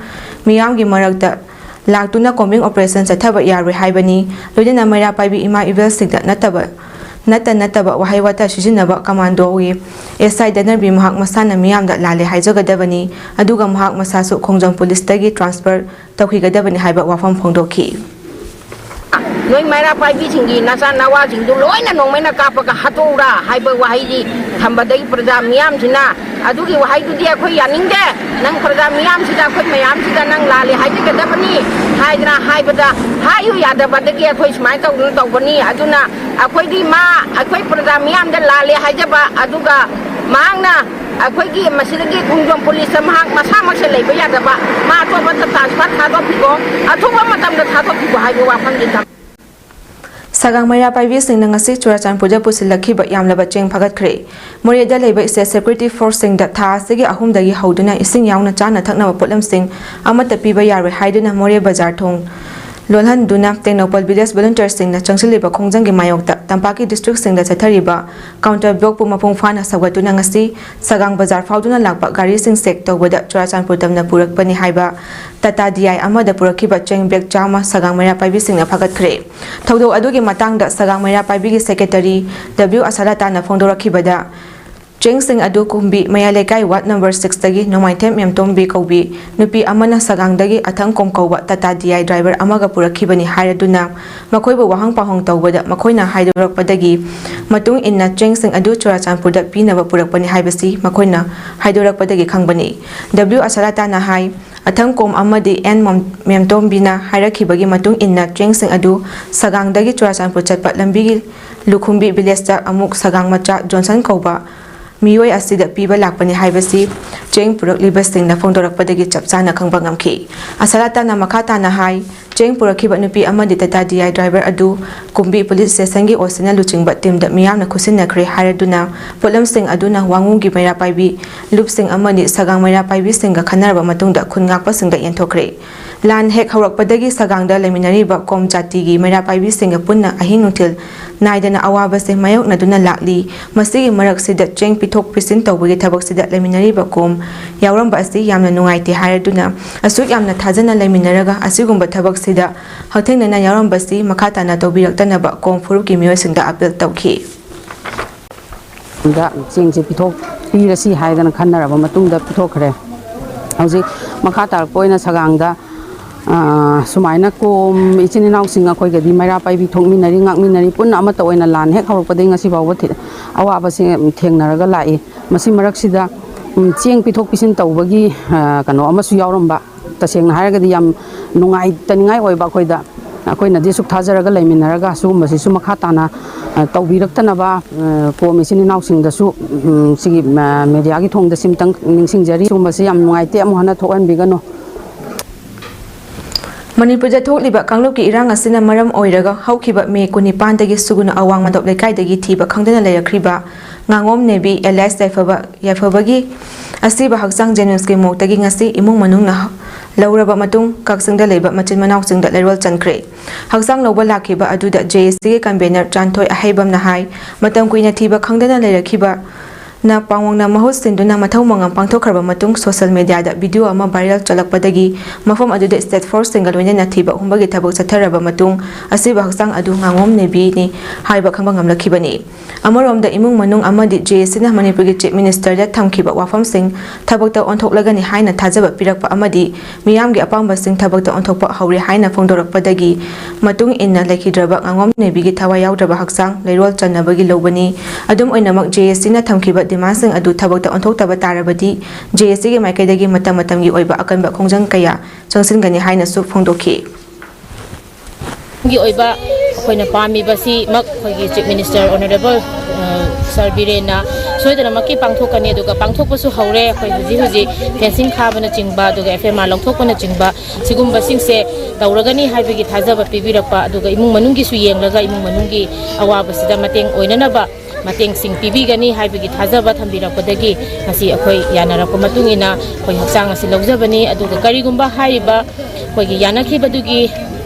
ꯃꯤꯌꯥꯝꯒꯤ ꯃꯔꯛꯇ ꯂꯥꯛꯇꯨꯅ combing operation ꯆꯠꯊꯕ ꯌꯥꯔꯣꯏ ꯍꯥꯏꯕꯅꯤ꯫ ꯂꯣꯏꯅꯅ ꯃꯩꯔꯥ ꯄꯥꯏꯕꯤ ꯏꯃꯥ ꯏꯕꯦꯜꯁꯤꯡꯗ ꯅꯠꯇꯕ, ꯅꯠꯇ ꯅꯠꯇꯕ ꯋꯥꯍꯩ ꯋꯥꯇꯥ ꯁꯤꯖꯤꯟꯅꯕ ꯀꯃꯥꯟꯗꯣꯒꯤ S I ꯙꯅꯔꯕꯤ ꯃꯍꯥꯛ ꯃꯁꯥꯅ ꯃꯤꯌꯥꯝꯗ ꯂꯥꯜꯂꯦ ꯍꯥꯏꯖꯒꯗꯕꯅꯤ, ꯑꯗꯨꯒ ꯃꯍꯥꯛ ꯃꯁꯥꯁꯨ ꯈꯣꯡꯖꯪ ꯄꯨꯂꯤꯁꯇꯒꯤ transfer ꯇꯧꯈꯤꯒꯗꯕꯅꯤ ꯍꯥꯏꯕ ꯋꯥꯐꯝ ꯐꯣꯡꯗꯣꯛꯈꯤ꯫ ꯅꯣꯏ ꯃꯩꯔꯥ ꯄꯥꯏꯕꯤꯁꯤꯡꯒꯤ ꯅꯆꯥ ꯅꯋꯥꯁꯤꯡꯗꯨ ꯂꯣꯏꯅ ꯅꯣꯡꯃꯩꯅ ꯀꯥꯞꯄꯒ ꯍꯥꯠꯇꯣꯛꯎꯔꯥ ꯍꯥꯏꯕ ꯋꯥꯍꯩꯗꯤ ꯊꯝꯕꯗꯒꯤ ꯄ꯭ꯔꯖꯥ ꯃꯤꯌꯥꯝꯁꯤꯅ ꯑꯗꯨꯒꯤ ꯋꯥꯍꯩꯗꯨꯗꯤ ꯑꯩꯈꯣꯏ ꯌꯥꯅꯤꯡꯗꯦ꯫ ꯅꯪ ꯄ꯭ꯔꯖꯥ ꯃꯤꯌꯥꯝꯁꯤꯗ, ꯑꯩꯈꯣꯏ ꯃꯌꯥꯝꯁꯤꯗ ꯅꯪ ꯂꯥꯜꯂꯦ ꯍꯥꯏꯖꯒꯗꯕꯅꯤ ꯍꯥꯏꯗꯅ ꯍꯥꯏꯕꯗ, ꯍꯥꯏꯌꯨ ꯌꯥꯗꯕꯗꯒꯤ ꯑꯩꯈꯣꯏ ꯁꯨꯃꯥꯏꯅ ꯇꯧꯗꯅ ꯇꯧꯕꯅꯤ꯫ ꯑꯗꯨꯅ ꯑꯩꯈꯣꯏꯗꯤ ꯃꯥ, ꯑꯩꯈꯣꯏ ꯄ꯭ꯔꯖꯥ ꯃꯤꯌꯥꯝꯗ ꯂꯥꯜꯂꯦ ꯍꯥꯏꯖꯕ, ꯑꯗꯨꯒ ꯃꯍꯥꯛꯅ ꯑꯩꯈꯣꯏꯒꯤ ꯃꯁꯤꯗꯒꯤ ꯈꯣꯡꯖꯣꯝ ꯄꯨꯂꯤꯁꯇ ꯃꯍꯥꯛ ꯃꯁꯥꯃꯛꯁꯦ ꯂꯩꯕ ꯌꯥꯗꯕ, ꯃꯥ ꯑꯇꯣꯞꯄꯗ transfer ꯊꯥꯗꯣꯛꯄꯤꯈꯣ, ꯑꯊꯨꯕ ꯃꯇꯝꯗ ꯊꯥꯗꯣꯛꯄꯤꯈꯣ ꯍꯥꯏꯕ ꯋꯥꯐꯝꯗꯤ ꯊꯝ- ꯁꯒꯥꯡ ꯃꯩꯔꯥ ꯄꯥꯏꯕꯤꯁꯤꯡꯅ ꯉꯁꯤ ꯆꯨꯔꯥꯆꯥꯟꯄꯨꯔꯗ ꯄꯨꯁꯤꯜꯂꯛꯈꯤꯕ ꯌꯥꯝꯂꯕ ꯆꯦꯡ ꯐꯥꯒꯠꯈ꯭ꯔꯦ꯫ ꯃꯣꯔꯦꯗ ꯂꯩꯕ State Security Forceꯁꯤꯡꯗ ꯊꯥ ꯑꯁꯤꯒꯤ ꯑꯍꯨꯝꯗꯒꯤ ꯍꯧꯗꯨꯅ ꯏꯁꯤꯡ ꯌꯥꯎꯅ ꯆꯥꯅ ꯊꯛꯅꯕ ꯄꯣꯠꯂꯝꯁꯤꯡ ꯑꯃꯠꯇ ꯄꯤꯕ ꯌꯥꯔꯣꯏ ꯍꯥꯏꯗꯨꯅ ꯃꯣꯔꯦ ꯕꯖꯥꯔ ꯊꯣꯡ ꯂꯣꯜꯍꯟꯗꯨꯅ ꯇꯦꯡꯅꯧꯄꯜ Village Volunteerꯁꯤꯡꯅ ꯆꯪꯁꯤꯜꯂꯤꯕ ꯈꯣꯡꯖꯪꯒꯤ ꯃꯥꯌꯣꯛꯇ ꯇꯝꯄꯥꯛꯀꯤ districtꯁꯤꯡꯗ ꯆꯠꯊꯔꯤꯕ counter blockꯄꯨ ꯃꯄꯨꯡ ꯐꯥꯅ ꯁꯧꯒꯠꯇꯨꯅ ꯉꯁꯤ ꯁꯒꯥꯡ ꯕꯖꯥꯔ ꯐꯥꯎꯗꯨꯅ ꯂꯥꯛꯄ ꯒꯥꯔꯤꯁꯤꯡ check ꯇꯧꯕꯗ ꯆꯨꯔꯥꯆꯥꯟꯄꯨꯔ ꯇꯝꯅ ꯄꯨꯔꯛꯄꯅꯤ ꯍꯥꯏꯕ Tata D I ꯑꯃꯗ ꯄꯨꯔꯛꯈꯤꯕ ꯆꯦꯡ bag ꯆꯥꯝꯃ ꯁꯒꯥꯡ ꯃꯩꯔꯥ ꯄꯥꯏꯕꯤꯁꯤꯡꯅ ꯐꯥꯒꯠꯈ꯭ꯔꯦ꯫ ꯊꯧꯗꯣꯛ ꯑꯗꯨꯒꯤ ꯃꯇꯥꯡꯗ ꯁꯒꯥꯡ ꯃꯩꯔꯥ ꯄꯥꯏꯕꯤꯒꯤ Secretary W ꯑꯁꯥꯂꯥꯇꯥꯅ ꯐꯣꯡꯗꯣꯔꯛꯈꯤꯕꯗ, ꯆꯦꯡꯁꯤꯡ ꯑꯗꯨ ꯀꯨꯝꯕꯤ ꯃꯌꯥꯏ ꯂꯩꯀꯥꯏ ward number sixꯇꯒꯤ ꯅꯣꯡꯃꯥꯏꯊꯦꯝ ꯃꯦꯝꯇꯣꯝꯕꯤ ꯀꯧꯕꯤ ꯅꯨꯄꯤ ꯑꯃꯅ ꯁꯒꯥꯡꯗꯒꯤ ꯑꯊꯪ ꯀꯣꯝ ꯀꯧꯕ Tata D I driver ꯑꯃꯒ ꯄꯨꯔꯛꯈꯤꯕꯅꯤ ꯍꯥꯏꯔꯗꯨꯅ ꯃꯈꯣꯏꯕꯨ ꯋꯥꯍꯪ ꯄꯥꯎꯍꯪ ꯇꯧꯕꯗ ꯃꯈꯣꯏꯅ ꯍꯥꯏꯗꯣꯔꯛꯄꯗꯒꯤ ꯃꯇꯨꯡ ꯏꯟꯅ ꯆꯦꯡꯁꯤꯡ ꯑꯗꯨ ꯆꯨꯔꯥꯆꯥꯟꯄꯨꯔꯗ ꯄꯤꯅꯕ ꯄꯨꯔꯛꯄꯅꯤ ꯍꯥꯏꯕꯁꯤ ꯃꯈꯣꯏꯅ ꯍꯥꯏꯗꯣꯔꯛꯄꯗꯒꯤ ꯈꯪꯕꯅꯤ꯫ W ꯑꯁꯥꯂꯥꯇꯥꯅ ꯍꯥꯏ, ꯑꯊꯪ ꯀꯣꯝ ꯑꯃꯗꯤ N ꯃꯣꯝ-, ꯃꯦꯝꯇꯣꯝꯕꯤꯅ ꯍꯥꯏꯔꯛꯈꯤꯕꯒꯤ ꯃꯇꯨꯡ ꯏꯟꯅ ꯆꯦꯡꯁꯤꯡ ꯑꯗꯨ ꯁꯒꯥꯡꯗꯒꯤ ꯆꯨꯔꯥꯆꯥꯟꯄꯨꯔ ꯆꯠꯄ ꯂꯝꯕꯤꯒꯤ ꯂꯨꯈꯨꯝꯕꯤ villageꯇ ꯑꯃꯨꯛ ꯁꯒꯥꯡ ꯃꯆꯥ ꯖꯣꯟꯁꯟ ꯀꯧꯕ ꯃꯤꯑꯣꯏ ꯑꯁꯤꯗ ꯄꯤꯕ ꯂꯥꯛꯄꯅꯤ ꯍꯥꯏꯕꯁꯤ ꯆꯦꯡ ꯄꯨꯔꯛꯂꯤꯕꯁꯤꯡꯅ ꯐꯣꯡꯗꯣꯔꯛꯄꯗꯒꯤ ꯆꯞ ꯆꯥꯅ ꯈꯪꯕ ꯉꯝꯈꯤ꯫ ꯑꯁꯥꯂꯥꯇꯥꯅ ꯃꯈꯥ ꯇꯥꯅ ꯍꯥꯏ, ꯆꯦꯡ ꯄꯨꯔꯛꯈꯤꯕ ꯅꯨꯄꯤ ꯑꯃꯗꯤ Tata D I driver ꯑꯗꯨ ꯀꯨꯝꯕꯤ police stationꯒꯤ OCꯅ ꯂꯨꯆꯤꯡꯕ teamꯗ ꯃꯤꯌꯥꯝꯅ ꯈꯨꯠꯁꯤꯟꯅꯈ꯭ꯔꯦ ꯍꯥꯏꯔꯗꯨꯅ ꯄꯣꯠꯂꯝꯁꯤꯡ ꯑꯗꯨꯅ ꯋꯥꯉꯨꯒꯤ ꯃꯩꯔꯥ ꯄꯥꯏꯕꯤ ꯂꯨꯞꯁꯤꯡ ꯑꯃꯗꯤ ꯁꯒꯥꯡ ꯃꯩꯔꯥ ꯄꯥꯏꯕꯤꯁꯤꯡꯒ ꯈꯟꯅꯔꯕ ꯃꯇꯨꯡꯗ ꯈꯨꯟ ꯉꯥꯛꯄꯁꯤꯡꯗ ꯌꯦꯟꯊꯣꯛꯈ꯭ꯔꯦ꯫ ꯂꯥꯟ ꯍꯦꯛ ꯍꯧꯔꯛꯄꯗꯒꯤ ꯁꯒꯥꯡꯗ ꯂꯩꯃꯤꯟꯅꯔꯤꯕ ꯀꯣꯝ ꯖꯥꯇꯤꯒꯤ ꯃꯩꯔꯥ ꯄꯥꯏꯕꯤꯁꯤꯡꯒ ꯄꯨꯟꯅ ꯑꯍꯤꯡ ꯅꯨꯡꯊꯤꯜ ꯅꯥꯏꯗꯅ ꯑꯋꯥꯕꯁꯦ ꯃꯥꯌꯣꯛꯅꯗꯨꯅ ꯂꯥꯛꯂꯤ꯫ ꯃꯁꯤꯒꯤ ꯃꯔꯛꯁꯤꯗ ꯆꯦꯡ ꯄꯤꯊꯣꯛ ꯄꯤꯁꯤꯟ ꯇꯧꯕꯒꯤ ꯊꯕꯛꯁꯤꯗ ꯂꯩꯃꯤꯟꯅꯔꯤꯕ ꯀꯣꯝ ꯌꯥꯎꯔꯝꯕ ꯑꯁꯤ ꯌꯥꯝꯅ ꯅꯨꯡꯉꯥꯏꯇꯦ ꯍꯥꯏꯔꯗꯨꯅ, ꯑꯁꯨꯛ ꯌꯥꯝꯅ ꯊꯥꯖꯅ ꯂꯩꯃꯤꯟꯅꯔꯒ ꯑꯁꯤꯒꯨꯝꯕ ꯊꯕꯛꯁꯤꯗ ꯍꯛꯊꯦꯡꯅꯅ ꯌꯥꯎꯔꯝꯕꯁꯤ ꯃꯈꯥ ꯇꯥꯅ ꯇꯧꯕꯤꯔꯛꯇꯅꯕ ꯀꯣꯝ ꯐꯨꯔꯨꯞꯀꯤ ꯃꯤꯑꯣꯏꯁꯤꯡꯗ appeal ꯇꯧꯈꯤ꯫ ꯗ ꯆꯦꯡꯁꯦ ꯄꯤꯊꯣꯛ ꯄꯤꯔꯁꯤ ꯍꯥꯏꯗꯅ ꯈꯟꯅꯔꯕ ꯃꯇꯨꯡꯗ ꯄꯤꯊꯣꯛꯈ꯭ꯔꯦ꯫ ꯍꯧꯖꯤꯛ ꯃꯈꯥ ꯇꯥꯔꯛꯄ ꯑꯣꯏꯅ ꯁꯒꯥꯡꯗ, ꯑ, ꯁꯨꯃꯥꯏꯅ ꯀꯣꯝ ꯏꯆꯤꯟ ꯏꯅꯥꯎꯁꯤꯡ ꯑꯩꯈꯣꯏꯒꯗꯤ ꯃꯩꯔꯥ ꯄꯥꯏꯕꯤ ꯊꯣꯛꯃꯤꯟꯅꯔꯤ, ꯉꯥꯛꯃꯤꯟꯅꯔꯤ, ꯄꯨꯟꯅ ꯑꯃꯠꯇ ꯑꯣꯏꯅ ꯂꯥꯟ ꯍꯦꯛ ꯍꯧꯔꯛꯄꯗꯒꯤ ꯉꯁꯤ ꯐꯥꯎꯕ ꯊꯦ-, ꯑꯋꯥꯕꯁꯦ ꯊꯦꯡꯅꯔꯒ ꯂꯥꯛꯏ꯫ ꯃꯁꯤ ꯃꯔꯛꯁꯤꯗ, ꯎꯝ, ꯆꯦꯡ ꯄꯤꯊꯣꯛ ꯄꯤꯁꯤꯟ ꯇꯧꯕꯒꯤ, ꯑ, ꯀꯩꯅꯣ ꯑꯃꯁꯨ ꯌꯥꯎꯔꯝꯕ꯫ ꯇꯁꯦꯡꯅ ꯍꯥꯏꯔꯒꯗꯤ ꯌꯥꯝ ꯅꯨꯡꯉꯥꯏꯇꯅꯤꯡꯉꯥꯏ ꯑꯣꯏꯕ ꯑꯩꯈꯣꯏꯗ꯫ ꯑꯩꯈꯣꯏꯅꯗꯤ ꯑꯁꯨꯛ ꯊꯥꯖꯔꯒ ꯂꯩꯃꯤꯟꯅꯔꯒ ꯁꯤꯒꯨꯝꯕꯁꯤꯁꯨ ꯃꯈꯥ ꯇꯥꯅ, ꯑ, ꯇꯧꯕꯤꯔꯛꯇꯅꯕ, ꯑ, ꯀꯣꯝ ꯏꯆꯤꯟ ꯏꯅꯥꯎꯁꯤꯡꯗꯁꯨ, ꯎꯝ, ꯁꯤꯒꯤ, ꯑ, mediaꯒꯤ ꯊꯣꯡꯗ ꯁꯤꯝꯇꯪ ꯅꯤꯡꯁꯤꯡꯖꯔꯤ꯫ ꯁꯤꯒꯨꯝꯕꯁꯤ ꯌꯥꯝ ꯅꯨꯡꯉꯥꯏꯇꯦ, ꯑꯃꯨꯛ ꯍꯟꯅ ꯊꯣꯛꯍꯟꯕꯤꯒꯅꯨ꯫ ꯃꯅꯤꯄꯨꯔꯗ ꯊꯣꯛꯂꯤꯕ ꯀꯥꯡꯂꯨꯞꯀꯤ ꯏꯔꯥꯡ ꯑꯁꯤꯅ ꯃꯔꯝ ꯑꯣꯏꯔꯒ ꯍꯧꯈꯤꯕ ꯃꯦ ꯀꯨꯟꯅꯤꯄꯥꯟꯗꯒꯤ ꯁꯨꯒꯨꯅꯨ ꯑꯋꯥꯡ ꯃꯟꯗꯣꯞ ꯂꯩꯀꯥꯏꯗꯒꯤ ꯊꯤꯕ ꯈꯪꯗꯅ ꯂꯩꯔꯛꯈ꯭ꯔꯤꯕ ꯉꯥꯉꯣꯝ ꯅꯦꯕꯤ alias ꯌꯥꯏꯐꯕ, ꯌꯥꯏꯐꯕꯒꯤ ꯑꯁꯤꯕ ꯍꯛꯆꯥꯡ JNIMSꯀꯤ ꯃꯣꯔꯒꯇꯒꯤ ꯉꯁꯤ ꯏꯃꯨꯡ ꯃꯅꯨꯡꯅ ꯂꯧꯔꯕ ꯃꯇꯨꯡ ꯀꯛꯆꯤꯡꯗ ꯂꯩꯕ ꯃꯆꯤꯟ ꯃꯅꯥꯎꯁꯤꯡꯗ ꯂꯩꯔꯣꯜ ꯆꯟꯈ꯭ꯔꯦ꯫ ꯍꯛꯆꯥꯡ ꯂꯧꯕ ꯂꯥꯛꯈꯤꯕ ꯑꯗꯨꯗ JACꯒꯤ convener ꯆꯥꯟꯊꯣꯏ ꯑꯍꯩꯕꯝꯅ ꯍꯥꯏ, ꯃꯇꯝ ꯀꯨꯏꯅ ꯊꯤꯕ ꯈꯪꯗꯅ ꯂꯩꯔꯛꯈꯤꯕ ꯅ ꯄꯥꯡꯋꯣꯡꯅ ꯃꯍꯨꯠ ꯁꯤꯟꯗꯨꯅ ꯃꯊꯧ ꯃꯉꯝ ꯄꯥꯡꯊꯣꯛꯈ꯭ꯔꯕ ꯃꯇꯨꯡ social mediaꯗ video ꯑꯃ viral ꯆꯠꯂꯛꯄꯗꯒꯤ ꯃꯐꯝ ꯑꯗꯨꯗ state forceꯁꯤꯡꯒ ꯂꯣꯏꯅꯅ ꯊꯤꯕ ꯍꯨꯝꯕꯒꯤ ꯊꯕꯛ ꯆꯠꯊꯔꯕ ꯃꯇꯨꯡ ꯑꯁꯤꯕ ꯍꯛꯆꯥꯡ ꯑꯗꯨ ꯉꯥꯉꯣꯝ ꯅꯦꯕꯤꯅꯤ ꯍꯥꯏꯕ ꯈꯪꯕ ꯉꯝꯂꯛꯈꯤꯕꯅꯤ꯫ ꯑꯃꯔꯣꯝꯗ ꯏꯃꯨꯡ ꯃꯅꯨꯡ ꯑꯃꯗꯤ JACꯅ ꯃꯅꯤꯄꯨꯔꯒꯤ Chief Ministerꯗ ꯊꯝꯈꯤꯕ ꯋꯥꯐꯝꯁꯤꯡ ꯊꯕꯛꯇ ꯑꯣꯟꯊꯣꯛꯂꯒꯅꯤ ꯍꯥꯏꯅ ꯊꯥꯖꯕ ꯄꯤꯔꯛꯄ ꯑꯃꯗꯤ ꯃꯤꯌꯥꯝꯒꯤ ꯑꯄꯥꯝꯕꯁꯤꯡ ꯊꯕꯛꯇ ꯑꯣꯟꯊꯣꯛꯄ ꯍꯧꯔꯦ ꯍꯥꯏꯅ ꯐꯣꯡꯗꯣꯔꯛꯄꯗꯒꯤ ꯃꯇꯨꯡ ꯏꯟꯅ ꯂꯩꯈꯤꯗ꯭ꯔꯕ ꯉꯥꯉꯣꯝ ꯅꯦꯕꯤꯒꯤ ꯊꯋꯥꯏ ꯌꯥꯎꯗ꯭ꯔꯕ ꯍꯛꯆꯥꯡ ꯂꯩꯔꯣꯜ ꯆꯟꯅꯕꯒꯤ ꯂꯧꯕꯅꯤ꯫ ꯑꯗꯨꯝ ꯑꯣꯏꯅꯃꯛ JACꯅ ꯊꯝꯈꯤꯕ demandꯁꯤꯡ ꯑꯗꯨ ꯊꯕꯛꯇ ꯑꯣꯟꯊꯣꯛꯇꯕ ꯇꯥꯔꯕꯗꯤ JACꯒꯤ ꯃꯥꯏꯀꯩꯗꯒꯤ ꯃꯇꯝ ꯃꯇꯝꯒꯤ ꯑꯣꯏꯕ ꯑꯀꯟꯕ ꯈꯣꯡꯖꯪ ꯀꯌꯥ ꯆꯪꯁꯤꯟꯒꯅꯤ ꯍꯥꯏꯅꯁꯨ ꯐꯣꯡꯗꯣꯛꯈꯤ꯫ ꯒꯤ ꯑꯣꯏꯕ ꯑꯩꯈꯣꯏꯅ ꯄꯥꯝꯃꯤꯕꯁꯤꯃꯛ ꯑꯩꯈꯣꯏꯒꯤ Chief Minister Honourable Sir ꯕꯤꯔꯦꯟꯅ ꯁꯣꯏꯗꯅꯃꯛꯀꯤ ꯄꯥꯡꯊꯣꯛꯀꯅꯤ, ꯑꯗꯨꯒ ꯄꯥꯡꯊꯣꯛꯄꯁꯨ ꯍꯧꯔꯦ꯫ ꯑꯩꯈꯣꯏ ꯍꯧꯖꯤꯛ ꯍꯧꯖꯤꯛ fencing ꯈꯥꯕꯅꯆꯤꯡꯕ, ꯑꯗꯨꯒ FMR ꯂꯧꯊꯣꯛꯄꯅꯆꯤꯡꯕ, ꯁꯤꯒꯨꯝꯕꯁꯤꯡꯁꯦ ꯇꯧꯔꯒꯅꯤ ꯍꯥꯏꯕꯒꯤ ꯊꯥꯖꯕ ꯄꯤꯕꯤꯔꯛꯄ, ꯑꯗꯨꯒ ꯏꯃꯨꯡ ꯃꯅꯨꯡꯒꯤꯁꯨ ꯌꯦꯡꯂꯒ ꯏꯃꯨꯡ ꯃꯅꯨꯡꯒꯤ ꯑꯋꯥꯕꯁꯤꯗ ꯃꯇꯦꯡ ꯑꯣꯏꯅꯅꯕ ꯃꯇꯦꯡꯁꯤꯡ ꯄꯤꯕꯤꯒꯅꯤ ꯍꯥꯏꯕꯒꯤ ꯊꯥꯖꯕ ꯊꯝꯕꯤꯔꯛꯄꯗꯒꯤ ꯉꯁꯤ ꯑꯩꯈꯣꯏ ꯌꯥꯅꯔꯛꯄ ꯃꯇꯨꯡ ꯏꯟꯅ ꯑꯩꯈꯣꯏ ꯍꯛꯆꯥꯡ ꯑꯁꯤ ꯂꯧꯖꯕꯅꯤ꯫ ꯑꯗꯨꯒ ꯀꯔꯤꯒꯨꯝꯕ ꯍꯥꯏꯔꯤꯕ ꯑꯩꯈꯣꯏꯒꯤ ꯌꯥꯅꯈꯤꯕꯗꯨꯒꯤ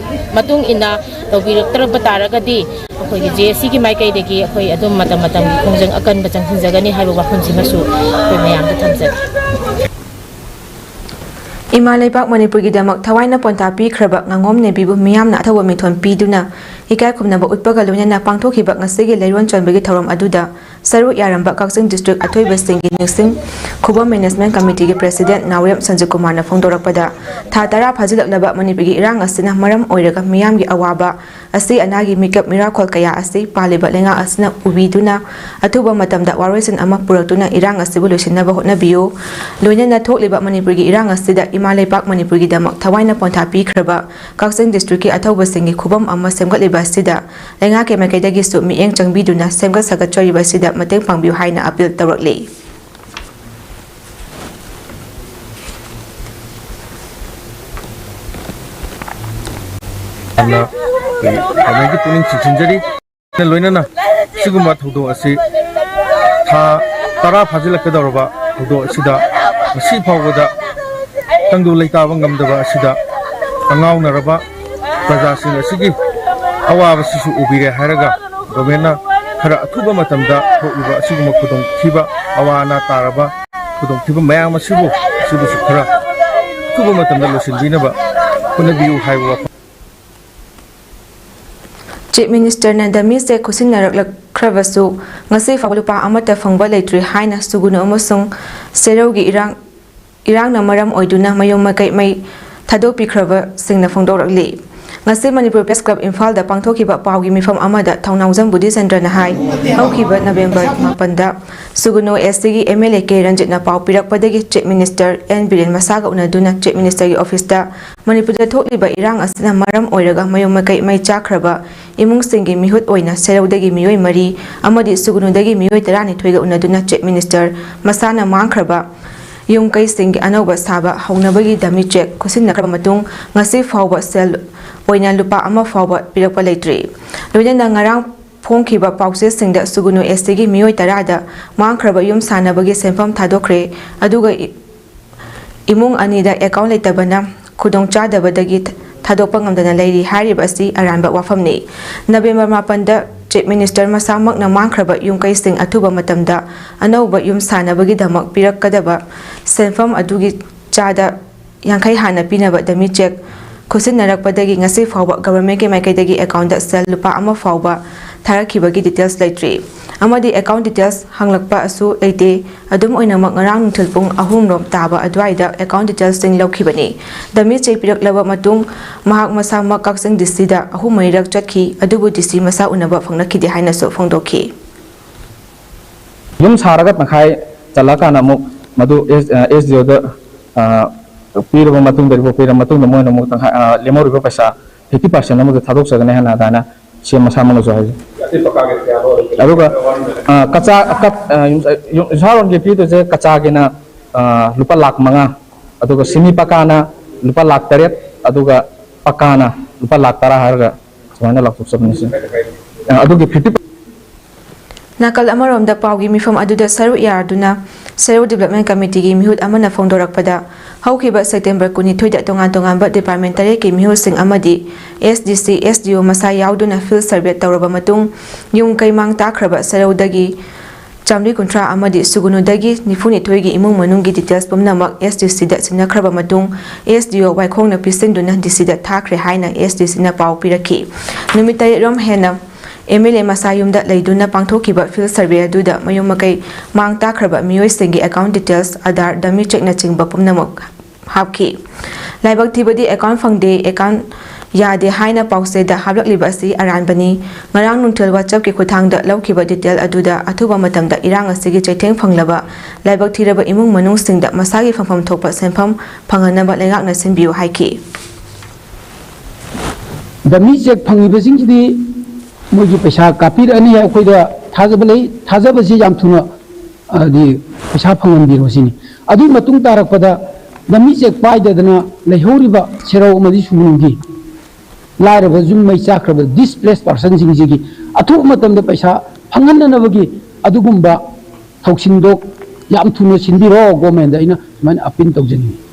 ꯃꯇꯨꯡ ꯏꯟꯅ ꯇꯧꯕꯤꯔꯛꯇ꯭ꯔꯕ ꯇꯥꯔꯒꯗꯤ ꯑꯩꯈꯣꯏꯒꯤ JACꯒꯤ ꯃꯥꯏꯀꯩꯗꯒꯤ ꯑꯩꯈꯣꯏ ꯑꯗꯨꯝ ꯃꯇꯝ ꯃꯇꯝꯒꯤ ꯈꯣꯡꯖꯪ ꯑꯀꯟꯕ ꯆꯪꯁꯤꯟꯖꯒꯅꯤ ꯍꯥꯏꯕ ꯋꯥꯐꯝꯁꯤꯃꯁꯨ ꯑꯩꯈꯣꯏ ꯃꯌꯥꯝꯗ ꯊꯝꯖꯒꯦ꯫ ꯏꯃꯥ ꯂꯩꯕꯥꯛ ꯃꯅꯤꯄꯨꯔꯒꯤꯗꯃꯛ ꯊꯋꯥꯏꯅ ꯄꯣꯟꯊꯥ ꯄꯤꯈ꯭ꯔꯕ ꯉꯥꯉꯣꯝ ꯅꯦꯕꯤꯕꯨ ꯃꯤꯌꯥꯝꯅ ꯑꯊꯧꯕ ꯃꯤꯊꯣꯟ ꯄꯤꯗꯨꯅ ꯏꯀꯥꯏ ꯈꯨꯝꯅꯕ ꯎꯠꯄꯒ ꯂꯣꯏꯅꯅ ꯄꯥꯡꯊꯣꯛꯈꯤꯕ ꯉꯁꯤꯒꯤ ꯂꯩꯔꯣꯟ ꯆꯟꯕꯒꯤ ꯊꯧꯔꯝ ꯑꯗꯨꯗ ꯁꯔꯨꯛ ꯌꯥꯔꯝꯕ ꯀꯛꯆꯤꯡ district ꯑꯊꯣꯏꯕꯁꯤꯡꯒꯤ ꯅꯤꯡꯁꯤꯡ ꯈꯨꯕꯝ management committeeꯒꯤ president ꯅꯥꯎꯔꯦꯝ ꯁꯟꯖꯤꯠ ꯀꯨꯃꯥꯔꯅ ꯐꯣꯡꯗꯣꯔꯛꯄꯗ, ꯊꯥ ꯇꯔꯥ ꯐꯥꯖꯤꯜꯂꯛꯂꯕ ꯃꯅꯤꯄꯨꯔꯒꯤ ꯏꯔꯥꯡ ꯑꯁꯤꯅ ꯃꯔꯝ ꯑꯣꯏꯔꯒ ꯃꯤꯌꯥꯝꯒꯤ ꯑꯋꯥꯕ, ꯑꯁꯤ ꯑꯅꯥꯒꯤ ꯃꯤꯀꯞ ꯃꯤꯔꯥꯈꯣꯜ ꯀꯌꯥ ꯑꯁꯤ ꯄꯥꯜꯂꯤꯕ ꯂꯩꯉꯥꯛ ꯑꯁꯤꯅ ꯎꯕꯤꯗꯨꯅ ꯑꯊꯨꯕ ꯃꯇꯝꯗ ꯋꯥꯔꯣꯏꯁꯤꯟ ꯑꯃ ꯄꯨꯔꯛꯇꯨꯅ ꯏꯔꯥꯡ ꯑꯁꯤꯕꯨ ꯂꯣꯏꯁꯤꯟꯅꯕ ꯍꯣꯠꯅꯕꯤꯌꯨ꯫ ꯂꯣꯏꯅꯅ ꯊꯣꯛꯂꯤꯕ ꯃꯅꯤꯄꯨꯔꯒꯤ ꯏꯔꯥꯡ ꯑꯁꯤꯗ ꯏꯃꯥ ꯂꯩꯕꯥꯛ ꯃꯅꯤꯄꯨꯔꯒꯤꯗꯃꯛ ꯊꯋꯥꯏꯅ ꯄꯣꯟꯊꯥ ꯄꯤꯈ꯭ꯔꯕ ꯀꯛꯆꯤꯡ districtꯀꯤ ꯑꯊꯧꯕꯁꯤꯡꯒꯤ ꯈꯨꯕꯝ ꯑꯃ ꯁꯦꯝꯒꯠꯂꯤꯕ ꯑꯁꯤꯗ ꯂꯩꯉꯥꯛꯀꯤ ꯃꯥꯏꯀꯩꯗꯒꯤꯁꯨ ꯃꯤꯠꯌꯦꯡ ꯆꯪꯕꯤꯗꯨꯅ ꯁꯦꯝꯒꯠ ꯁꯥꯒꯠꯆꯔꯤꯕ ꯑꯁꯤꯗ ꯃꯇꯦꯡ ꯄꯥꯡꯕꯤꯌꯨ ꯍꯥꯏꯅ appeal ꯇꯧꯔꯛꯂꯤ꯫ ꯌꯥꯝꯅ ꯑꯩꯈꯣꯏꯒꯤ ꯒꯚꯔꯟꯃꯦꯟꯒꯤ ꯄꯨꯛꯅꯤꯡ ꯆꯤꯡꯁꯤꯟꯖꯔꯤ꯫ ꯂꯣꯏꯅꯅ ꯁꯤꯒꯨꯝꯕ ꯊꯧꯗꯣꯛ ꯑꯁꯤ ꯊꯥ ꯇꯔꯥ ꯐꯥꯖꯤꯜꯂꯛꯀꯗꯧꯔꯕ ꯊꯧꯗꯣꯛ ꯑꯁꯤꯗ ꯉꯁꯤ ꯐꯥꯎꯕꯗ ꯇꯪꯗꯨ ꯂꯩꯇꯥꯕ ꯉꯝꯗꯕ ꯑꯁꯤꯗ ꯑꯉꯥꯎꯅꯔꯕ ꯄ꯭ꯔꯖꯥꯁꯤꯡ ꯑꯁꯤꯒꯤ ꯑꯋꯥꯕꯁꯤꯁꯨ ꯎꯕꯤꯔꯦ ꯍꯥꯏꯔꯒ ꯒꯣꯔꯃꯦꯟꯅ ꯈꯔ ꯑꯊꯨꯕ ꯃꯇꯝꯗ ꯊꯣꯛꯂꯤꯕ ꯑꯁꯤꯒꯨꯝꯕ ꯈꯨꯗꯣꯡꯊꯤꯕ, ꯑꯋꯥ ꯑꯅꯥ ꯇꯥꯔꯕ ꯈꯨꯗꯣꯡꯊꯤꯕ ꯃꯌꯥꯝ ꯑꯁꯤꯕꯨ, ꯑꯁꯤꯕꯨꯁꯨ ꯈꯔ ꯑꯊꯨꯕ ꯃꯇꯝꯗ ꯂꯣꯏꯁꯤꯟꯕꯤꯅꯕ ꯍꯣꯠꯅꯕꯤꯌꯨ ꯍꯥꯏꯕ ꯋꯥꯐꯝ꯫ ꯆꯤꯐ ꯃꯤꯅꯤꯁꯇꯔꯅ ꯗꯃꯤ ꯆꯦꯛ ꯈꯨꯠꯁꯤꯟꯅꯔꯛꯂꯛꯈ꯭ꯔꯕꯁꯨ ꯉꯁꯤ ꯐꯥꯎꯕ ꯂꯨꯄꯥ ꯑꯃꯠꯇ ꯐꯪꯕ ꯂꯩꯇ꯭ꯔꯤ ꯍꯥꯏꯅ ꯁꯨꯒꯨꯅꯨ ꯑꯃꯁꯨꯡ ꯁꯦꯔꯧꯒꯤ ꯏꯔꯥꯡ, ꯏꯔꯥꯡꯅ ꯃꯔꯝ ꯑꯣꯏꯗꯨꯅ ꯃꯌꯨꯝ ꯃꯀꯩ ꯃꯩ ꯊꯥꯗꯣꯛꯄꯤꯈ꯭ꯔꯕꯁꯤꯡꯅ ꯐꯣꯡꯗꯣꯔꯛꯂꯤ꯫ ꯉꯁꯤ ꯃꯅꯤꯄꯨꯔ ꯄ꯭ꯔꯦꯁ ꯀ꯭ꯂꯕ ꯏꯝꯐꯥꯜꯗ ꯄꯥꯡꯊꯣꯛꯈꯤꯕ ꯄꯥꯎꯒꯤ ꯃꯤꯐꯝ ꯑꯃꯗ ꯊꯧꯅꯥꯎꯖꯝ ꯕꯨꯙꯤꯆꯟꯗ꯭ꯔꯅ ꯍꯥꯏ, ꯍꯧꯈꯤꯕ ꯅꯕꯦꯝꯕꯔ ꯃꯥꯄꯟꯗ ꯁꯨꯒꯨꯅꯨ ꯑꯦꯁ ꯇꯤꯒꯤ ꯑꯦꯝ ꯑꯦꯜ ꯑꯦ ꯀꯦ ꯔꯟꯖꯤꯠꯅ ꯄꯥꯎ ꯄꯤꯔꯛꯄꯗꯒꯤ ꯆꯤꯐ ꯃꯤꯅꯤꯁꯇꯔ ꯑꯦꯟ ꯕꯤꯔꯦꯟ ꯃꯁꯥꯒ ꯎꯅꯗꯨꯅ ꯆꯤꯐ ꯃꯤꯅꯤꯁꯇꯔꯒꯤ ꯑꯣꯐꯤꯁꯇ ꯃꯅꯤꯄꯨꯔꯗ ꯊꯣꯛꯂꯤꯕ ꯏꯔꯥꯡ ꯑꯁꯤꯅ ꯃꯔꯝ ꯑꯣꯏꯔꯒ ꯃꯌꯨꯝ ꯃꯀꯩ ꯃꯩ ꯆꯥꯛꯈ꯭ꯔꯕ ꯏꯃꯨꯡꯁꯤꯡꯒꯤ ꯃꯤꯍꯨꯠ ꯑꯣꯏꯅ ꯁꯦꯔꯧꯗꯒꯤ ꯃꯤꯑꯣꯏ ꯃꯔꯤ ꯑꯃꯗꯤ ꯁꯨꯒꯨꯅꯨꯗꯒꯤ ꯃꯤꯑꯣꯏ ꯇꯔꯥꯅꯤꯊꯣꯏꯒ ꯎꯅꯗꯨꯅ ꯆꯤꯐ ꯃꯤꯅꯤꯁꯇꯔ ꯃꯁꯥꯅ ꯃꯥꯡꯈ꯭ꯔꯕ ꯌꯨꯝ ꯀꯩꯁꯤꯡꯒꯤ ꯑꯅꯧꯕ ꯁꯥꯕ ꯍꯧꯅꯕꯒꯤ ꯗꯃꯤ ꯆꯦꯛ ꯈꯨꯠꯁꯤꯟꯅꯈ꯭ꯔꯕ ꯃꯇꯨꯡ ꯉꯁꯤ ꯐꯥꯎꯕ ꯁꯦꯜ ꯑꯣꯏꯅ ꯂꯨꯄꯥ ꯑꯃ ꯐꯥꯎꯕ ꯄꯤꯔꯛꯄ ꯂꯩꯇ꯭ꯔꯤ꯫ ꯂꯣꯏꯅꯅ ꯉꯔꯥꯡ ꯐꯣꯡꯈꯤꯕ ꯄꯥꯎꯆꯦꯁꯤꯡꯗ ꯁꯨꯒꯨꯅꯨ ꯑꯦꯁ ꯇꯤꯒꯤ ꯃꯤꯑꯣꯏ ꯇꯔꯥꯗ ꯃꯥꯡꯈ꯭ꯔꯕ ꯌꯨꯝ ꯁꯥꯅꯕꯒꯤ ꯁꯦꯟꯐꯝ ꯊꯥꯗꯣꯛꯈ꯭ꯔꯦ, ꯑꯗꯨꯒ ꯏ-, ꯏꯃꯨꯡ ꯑꯅꯤꯗ ꯑꯦꯀꯥꯎꯟ ꯂꯩꯇꯕꯅ ꯈꯨꯗꯣꯡꯆꯥꯗꯕꯗꯒꯤ ꯊꯥꯗꯣꯛꯄ ꯉꯝꯗꯅ ꯂꯩꯔꯤ ꯍꯥꯏꯔꯤꯕ ꯑꯁꯤ ꯑꯔꯥꯟꯕ ꯋꯥꯐꯝꯅꯤ꯫ ꯅꯕꯦꯝꯕꯔ ꯃꯥꯄꯟꯗ ꯆꯤꯐ ꯃꯤꯅꯤꯁꯇꯔ ꯃꯁꯥꯃꯛꯅ ꯃꯥꯡꯈ꯭ꯔꯕ ꯌꯨꯝ ꯀꯩꯁꯤꯡ ꯑꯊꯨꯕ ꯃꯇꯝꯗ ꯑꯅꯧꯕ ꯌꯨꯝ ꯁꯥꯅꯕꯒꯤꯗꯃꯛ ꯄꯤꯔꯛꯀꯗꯕ ꯁꯦꯟꯐꯝ ꯑꯗꯨꯒꯤ ꯆꯥꯗ ꯌꯥꯡꯈꯩ ꯍꯥꯟꯅ ꯄꯤꯅꯕ ꯗꯃꯤ ꯆꯦꯛ ꯈꯨꯠꯁꯤꯟꯅꯔꯛꯄꯗꯒꯤ ꯉꯁꯤ ꯐꯥꯎꯕ ꯒꯚꯔꯟꯃꯦꯟꯠꯀꯤ ꯃꯥꯏꯀꯩꯗꯒꯤ ꯑꯦꯀꯥꯎꯟꯗ ꯁꯦꯜ ꯂꯨꯄꯥ ꯑꯃ ꯐꯥꯎꯕ ꯊꯥꯔꯛꯈꯤꯕꯒꯤ ꯗꯤꯇꯦꯜꯁ ꯂꯩꯇ꯭ꯔꯤ꯫ ꯑꯃꯗꯤ ꯑꯦꯀꯥꯎꯟ ꯗꯤꯇꯦꯜꯁ ꯍꯪꯂꯛꯄ ꯑꯁꯨ ꯂꯩꯇꯦ꯫ ꯑꯗꯨꯝ ꯑꯣꯏꯅꯃꯛ, ꯉꯔꯥꯡ ꯅꯨꯡꯊꯤꯜ ꯄꯨꯡ ꯑꯍꯨꯝ ꯔꯣꯝ ꯇꯥꯕ ꯑꯗꯨꯋꯥꯏꯗ ꯑꯦꯀꯥꯎꯟ ꯗꯤꯇꯦꯜꯁꯁꯤꯡ ꯂꯧꯈꯤꯕꯅꯤ꯫ ꯗꯃꯤ ꯆꯦꯛ ꯄꯤꯔꯛꯂꯕ ꯃꯇꯨꯡ ꯃꯍꯥꯛ ꯃꯁꯥꯃꯛ ꯀꯛꯆꯤꯡ ꯗꯤ ꯁꯤꯗ ꯑꯍꯨꯝ ꯃꯔꯤꯔꯛ ꯆꯠꯈꯤ, ꯑꯗꯨꯕꯨ ꯗꯤ ꯁꯤ ꯃꯁꯥ ꯎꯅꯕ ꯐꯪꯂꯛꯈꯤꯗꯦ ꯍꯥꯏꯅꯁꯨ ꯐꯣꯡꯗꯣꯛꯈꯤ꯫ ꯌꯨꯝ ꯁꯥꯔꯒ ꯇꯪꯈꯥꯏ ꯆꯜꯂꯛꯑꯀꯥꯟꯗ ꯑꯃꯨꯛ ꯃꯗꯨ ꯑꯦꯁ, ꯑꯦꯁ ꯗꯤ ꯑꯣꯗ, ꯑ, ꯄꯤꯔꯕ ꯃꯇꯨꯡꯗ, ꯔꯤꯄꯣꯔꯠ ꯄꯤꯔꯕ ꯃꯇꯨꯡꯗ ꯃꯣꯏꯅ ꯑꯃꯨꯛ ꯇꯪꯈꯥꯏ, ꯑ, ꯂꯦꯝꯍꯧꯔꯤꯕ ꯄꯩꯁꯥ fifty percent ꯑꯃꯁꯨ ꯊꯥꯗꯣꯛꯆꯒꯅꯤ ꯍꯥꯏꯅ ꯑꯗꯨꯃꯥꯏꯅ ꯁꯤ ꯑꯦꯝ ꯃꯁꯥꯃꯛꯅꯁꯨ ꯍꯥꯏꯖꯩ꯫ ꯑꯗꯨꯒ, ꯑ, ꯀꯆꯥ, ꯀꯠ-, ꯑ, ꯌꯨꯝ-, ꯌꯨꯝ-, ꯌꯨꯝꯁꯥꯔꯣꯟꯒꯤ ꯄꯤꯗꯣꯏꯁꯦ ꯀꯆꯥꯒꯤꯅ, ꯑ, ꯂꯨꯄꯥ ꯂꯥꯈ ꯃꯉꯥ, ꯑꯗꯨꯒ ꯁꯤꯃꯤ ꯄꯀꯥꯅ ꯂꯨꯄꯥ ꯂꯥꯈ ꯇꯔꯦꯠ, ꯑꯗꯨꯒ ꯄꯀꯥꯅ ꯂꯨꯄꯥ ꯂꯥꯈ ꯇꯔꯥ ꯍꯥꯏꯔꯒ ꯁꯨꯃꯥꯏꯅ ꯂꯥꯎꯊꯣꯛꯆꯕꯅꯤ꯫ ꯁꯤ ꯑꯗꯨꯒꯤ ꯐꯤꯐꯇꯤ ꯅꯥꯀꯜ ꯑꯃꯔꯣꯝꯗ ꯄꯥꯎꯒꯤ ꯃꯤꯐꯝ ꯑꯗꯨꯗ ꯁꯔꯨꯛ ꯌꯥꯗꯨꯅ ꯁꯦꯔꯧ Development Committeeꯒꯤ ꯃꯤꯍꯨꯠ ꯑꯃꯅ ꯐꯣꯡꯗꯣꯔꯛꯄꯗ, ꯍꯧꯈꯤꯕ September ꯀꯨꯟꯅꯤꯊꯣꯏꯗ ꯇꯣꯉꯥꯟ ꯇꯣꯉꯥꯟꯕ department ꯇꯔꯦꯠꯀꯤ ꯃꯤꯍꯨꯠꯁꯤꯡ ꯑꯃꯗꯤ S D C, S D O ꯃꯁꯥ ꯌꯥꯎꯗꯨꯅ field survey ꯇꯧꯔꯕ ꯃꯇꯨꯡ, ꯌꯨꯝ ꯀꯩ ꯃꯥꯡ ꯇꯥꯛꯈ꯭ꯔꯕ ꯁꯦꯔꯧꯗꯒꯤ ꯆꯥꯃꯔꯤ ꯀꯨꯟꯊ꯭ꯔꯥ ꯑꯃꯗꯤ ꯁꯨꯒꯨꯅꯨꯗꯒꯤ ꯅꯤꯐꯨꯅꯤꯊꯣꯏꯒꯤ ꯏꯃꯨꯡ ꯃꯅꯨꯡꯒꯤ details ꯄꯨꯝꯅꯃꯛ S D Cꯗ ꯁꯤꯟꯅꯈ꯭ꯔꯕ ꯃꯇꯨꯡ, S D O ꯋꯥꯏꯈꯣꯡꯅ ꯄꯤꯁꯤꯟꯗꯨꯅ DCꯗ ꯊꯥꯈ꯭ꯔꯦ ꯍꯥꯏꯅ S D Cꯅ ꯄꯥꯎ ꯄꯤꯔꯛꯈꯤ꯫ ꯅꯨꯃꯤꯠ ꯇꯔꯦꯠꯔꯣꯝ ꯍꯦꯟꯅ M L A ꯃꯁꯥ ꯌꯨꯝꯗ ꯂꯩꯗꯨꯅ ꯄꯥꯡꯊꯣꯛꯈꯤꯕ field survey ꯑꯗꯨꯗ ꯃꯌꯨꯝ ꯃꯀꯩ ꯃꯥꯡ ꯇꯥꯛꯈ꯭ꯔꯕ ꯃꯤꯑꯣꯏꯁꯤꯡꯒꯤ account details, Aadhaar, dummy chequeꯅꯆꯤꯡꯕ ꯄꯨꯝꯅꯃꯛ ꯍꯥꯞꯈꯤ꯫ ꯂꯥꯏꯕꯛ ꯊꯤꯕꯗꯤ account ꯐꯪꯗꯦ, account ꯌꯥꯗꯦ ꯍꯥꯏꯅ ꯄꯥꯎꯆꯦꯗ ꯍꯥꯞꯂꯛꯂꯤꯕ ꯑꯁꯤ ꯑꯔꯥꯟꯕꯅꯤ꯫ ꯉꯔꯥꯡ ꯅꯨꯡꯊꯤꯜ WhatsAppꯀꯤ ꯈꯨꯠꯊꯥꯡꯗ ꯂꯧꯈꯤꯕ detail ꯑꯗꯨꯗ ꯑꯊꯨꯕ ꯃꯇꯝꯗ ꯏꯔꯥꯡ ꯑꯁꯤꯒꯤ ꯆꯩꯊꯦꯡ ꯐꯪꯂꯕ ꯂꯥꯏꯕꯛ ꯊꯤꯔꯕ ꯏꯃꯨꯡ ꯃꯅꯨꯡꯁꯤꯡꯗ ꯃꯁꯥꯒꯤ ꯐꯪꯐꯝ ꯊꯣꯛꯄ ꯁꯦꯟꯐꯝ ꯐꯪꯍꯟꯅꯕ ꯂꯩꯉꯥꯛꯅ ꯁꯤꯟꯕꯤꯌꯨ ꯍꯥꯏꯈꯤ꯫ Dummy cheque ꯐꯪꯉꯤꯕꯁꯤꯡꯁꯤꯗꯤ ꯃꯣꯏꯒꯤ ꯄꯩꯁꯥ ꯀꯥꯞꯄꯤꯔꯛꯑꯅꯤ ꯍꯥꯏ ꯑꯩꯈꯣꯏꯗ ꯊꯥꯖꯕ ꯂꯩ꯫ ꯊꯥꯖꯕꯁꯤ ꯌꯥꯝ ꯊꯨꯅ, ꯍꯥꯏꯗꯤ, ꯄꯩꯁꯥ ꯐꯪꯍꯟꯕꯤꯔꯣ ꯁꯤꯅꯤ꯫ ꯑꯗꯨꯒꯤ ꯃꯇꯨꯡ ꯇꯥꯔꯛꯄꯗ dummy cheque ꯄꯥꯏꯗꯗꯅ ꯂꯩꯍꯧꯔꯤꯕ ꯁꯦꯔꯧ ꯑꯃꯗꯤ ꯁꯨꯒꯅꯨꯒꯤ ꯂꯥꯏꯔꯕ ꯌꯨꯝ ꯃꯩ ꯆꯥꯛꯈ꯭ꯔꯕ displaced personꯁꯤꯡꯁꯤꯒꯤ ꯑꯊꯨꯕ ꯃꯇꯝꯗ ꯄꯩꯁꯥ ꯐꯪꯍꯟꯅꯅꯕꯒꯤ ꯑꯗꯨꯒꯨꯝꯕ ꯊꯧꯁꯤꯟꯗꯣ ꯌꯥꯝ ꯊꯨꯅ ꯁꯤꯟꯕꯤꯔꯣ governmentꯗ ꯑꯩꯅ ꯁꯨꯃꯥꯏꯅ appeal ꯇꯧꯖꯅꯤꯡꯉꯤ꯫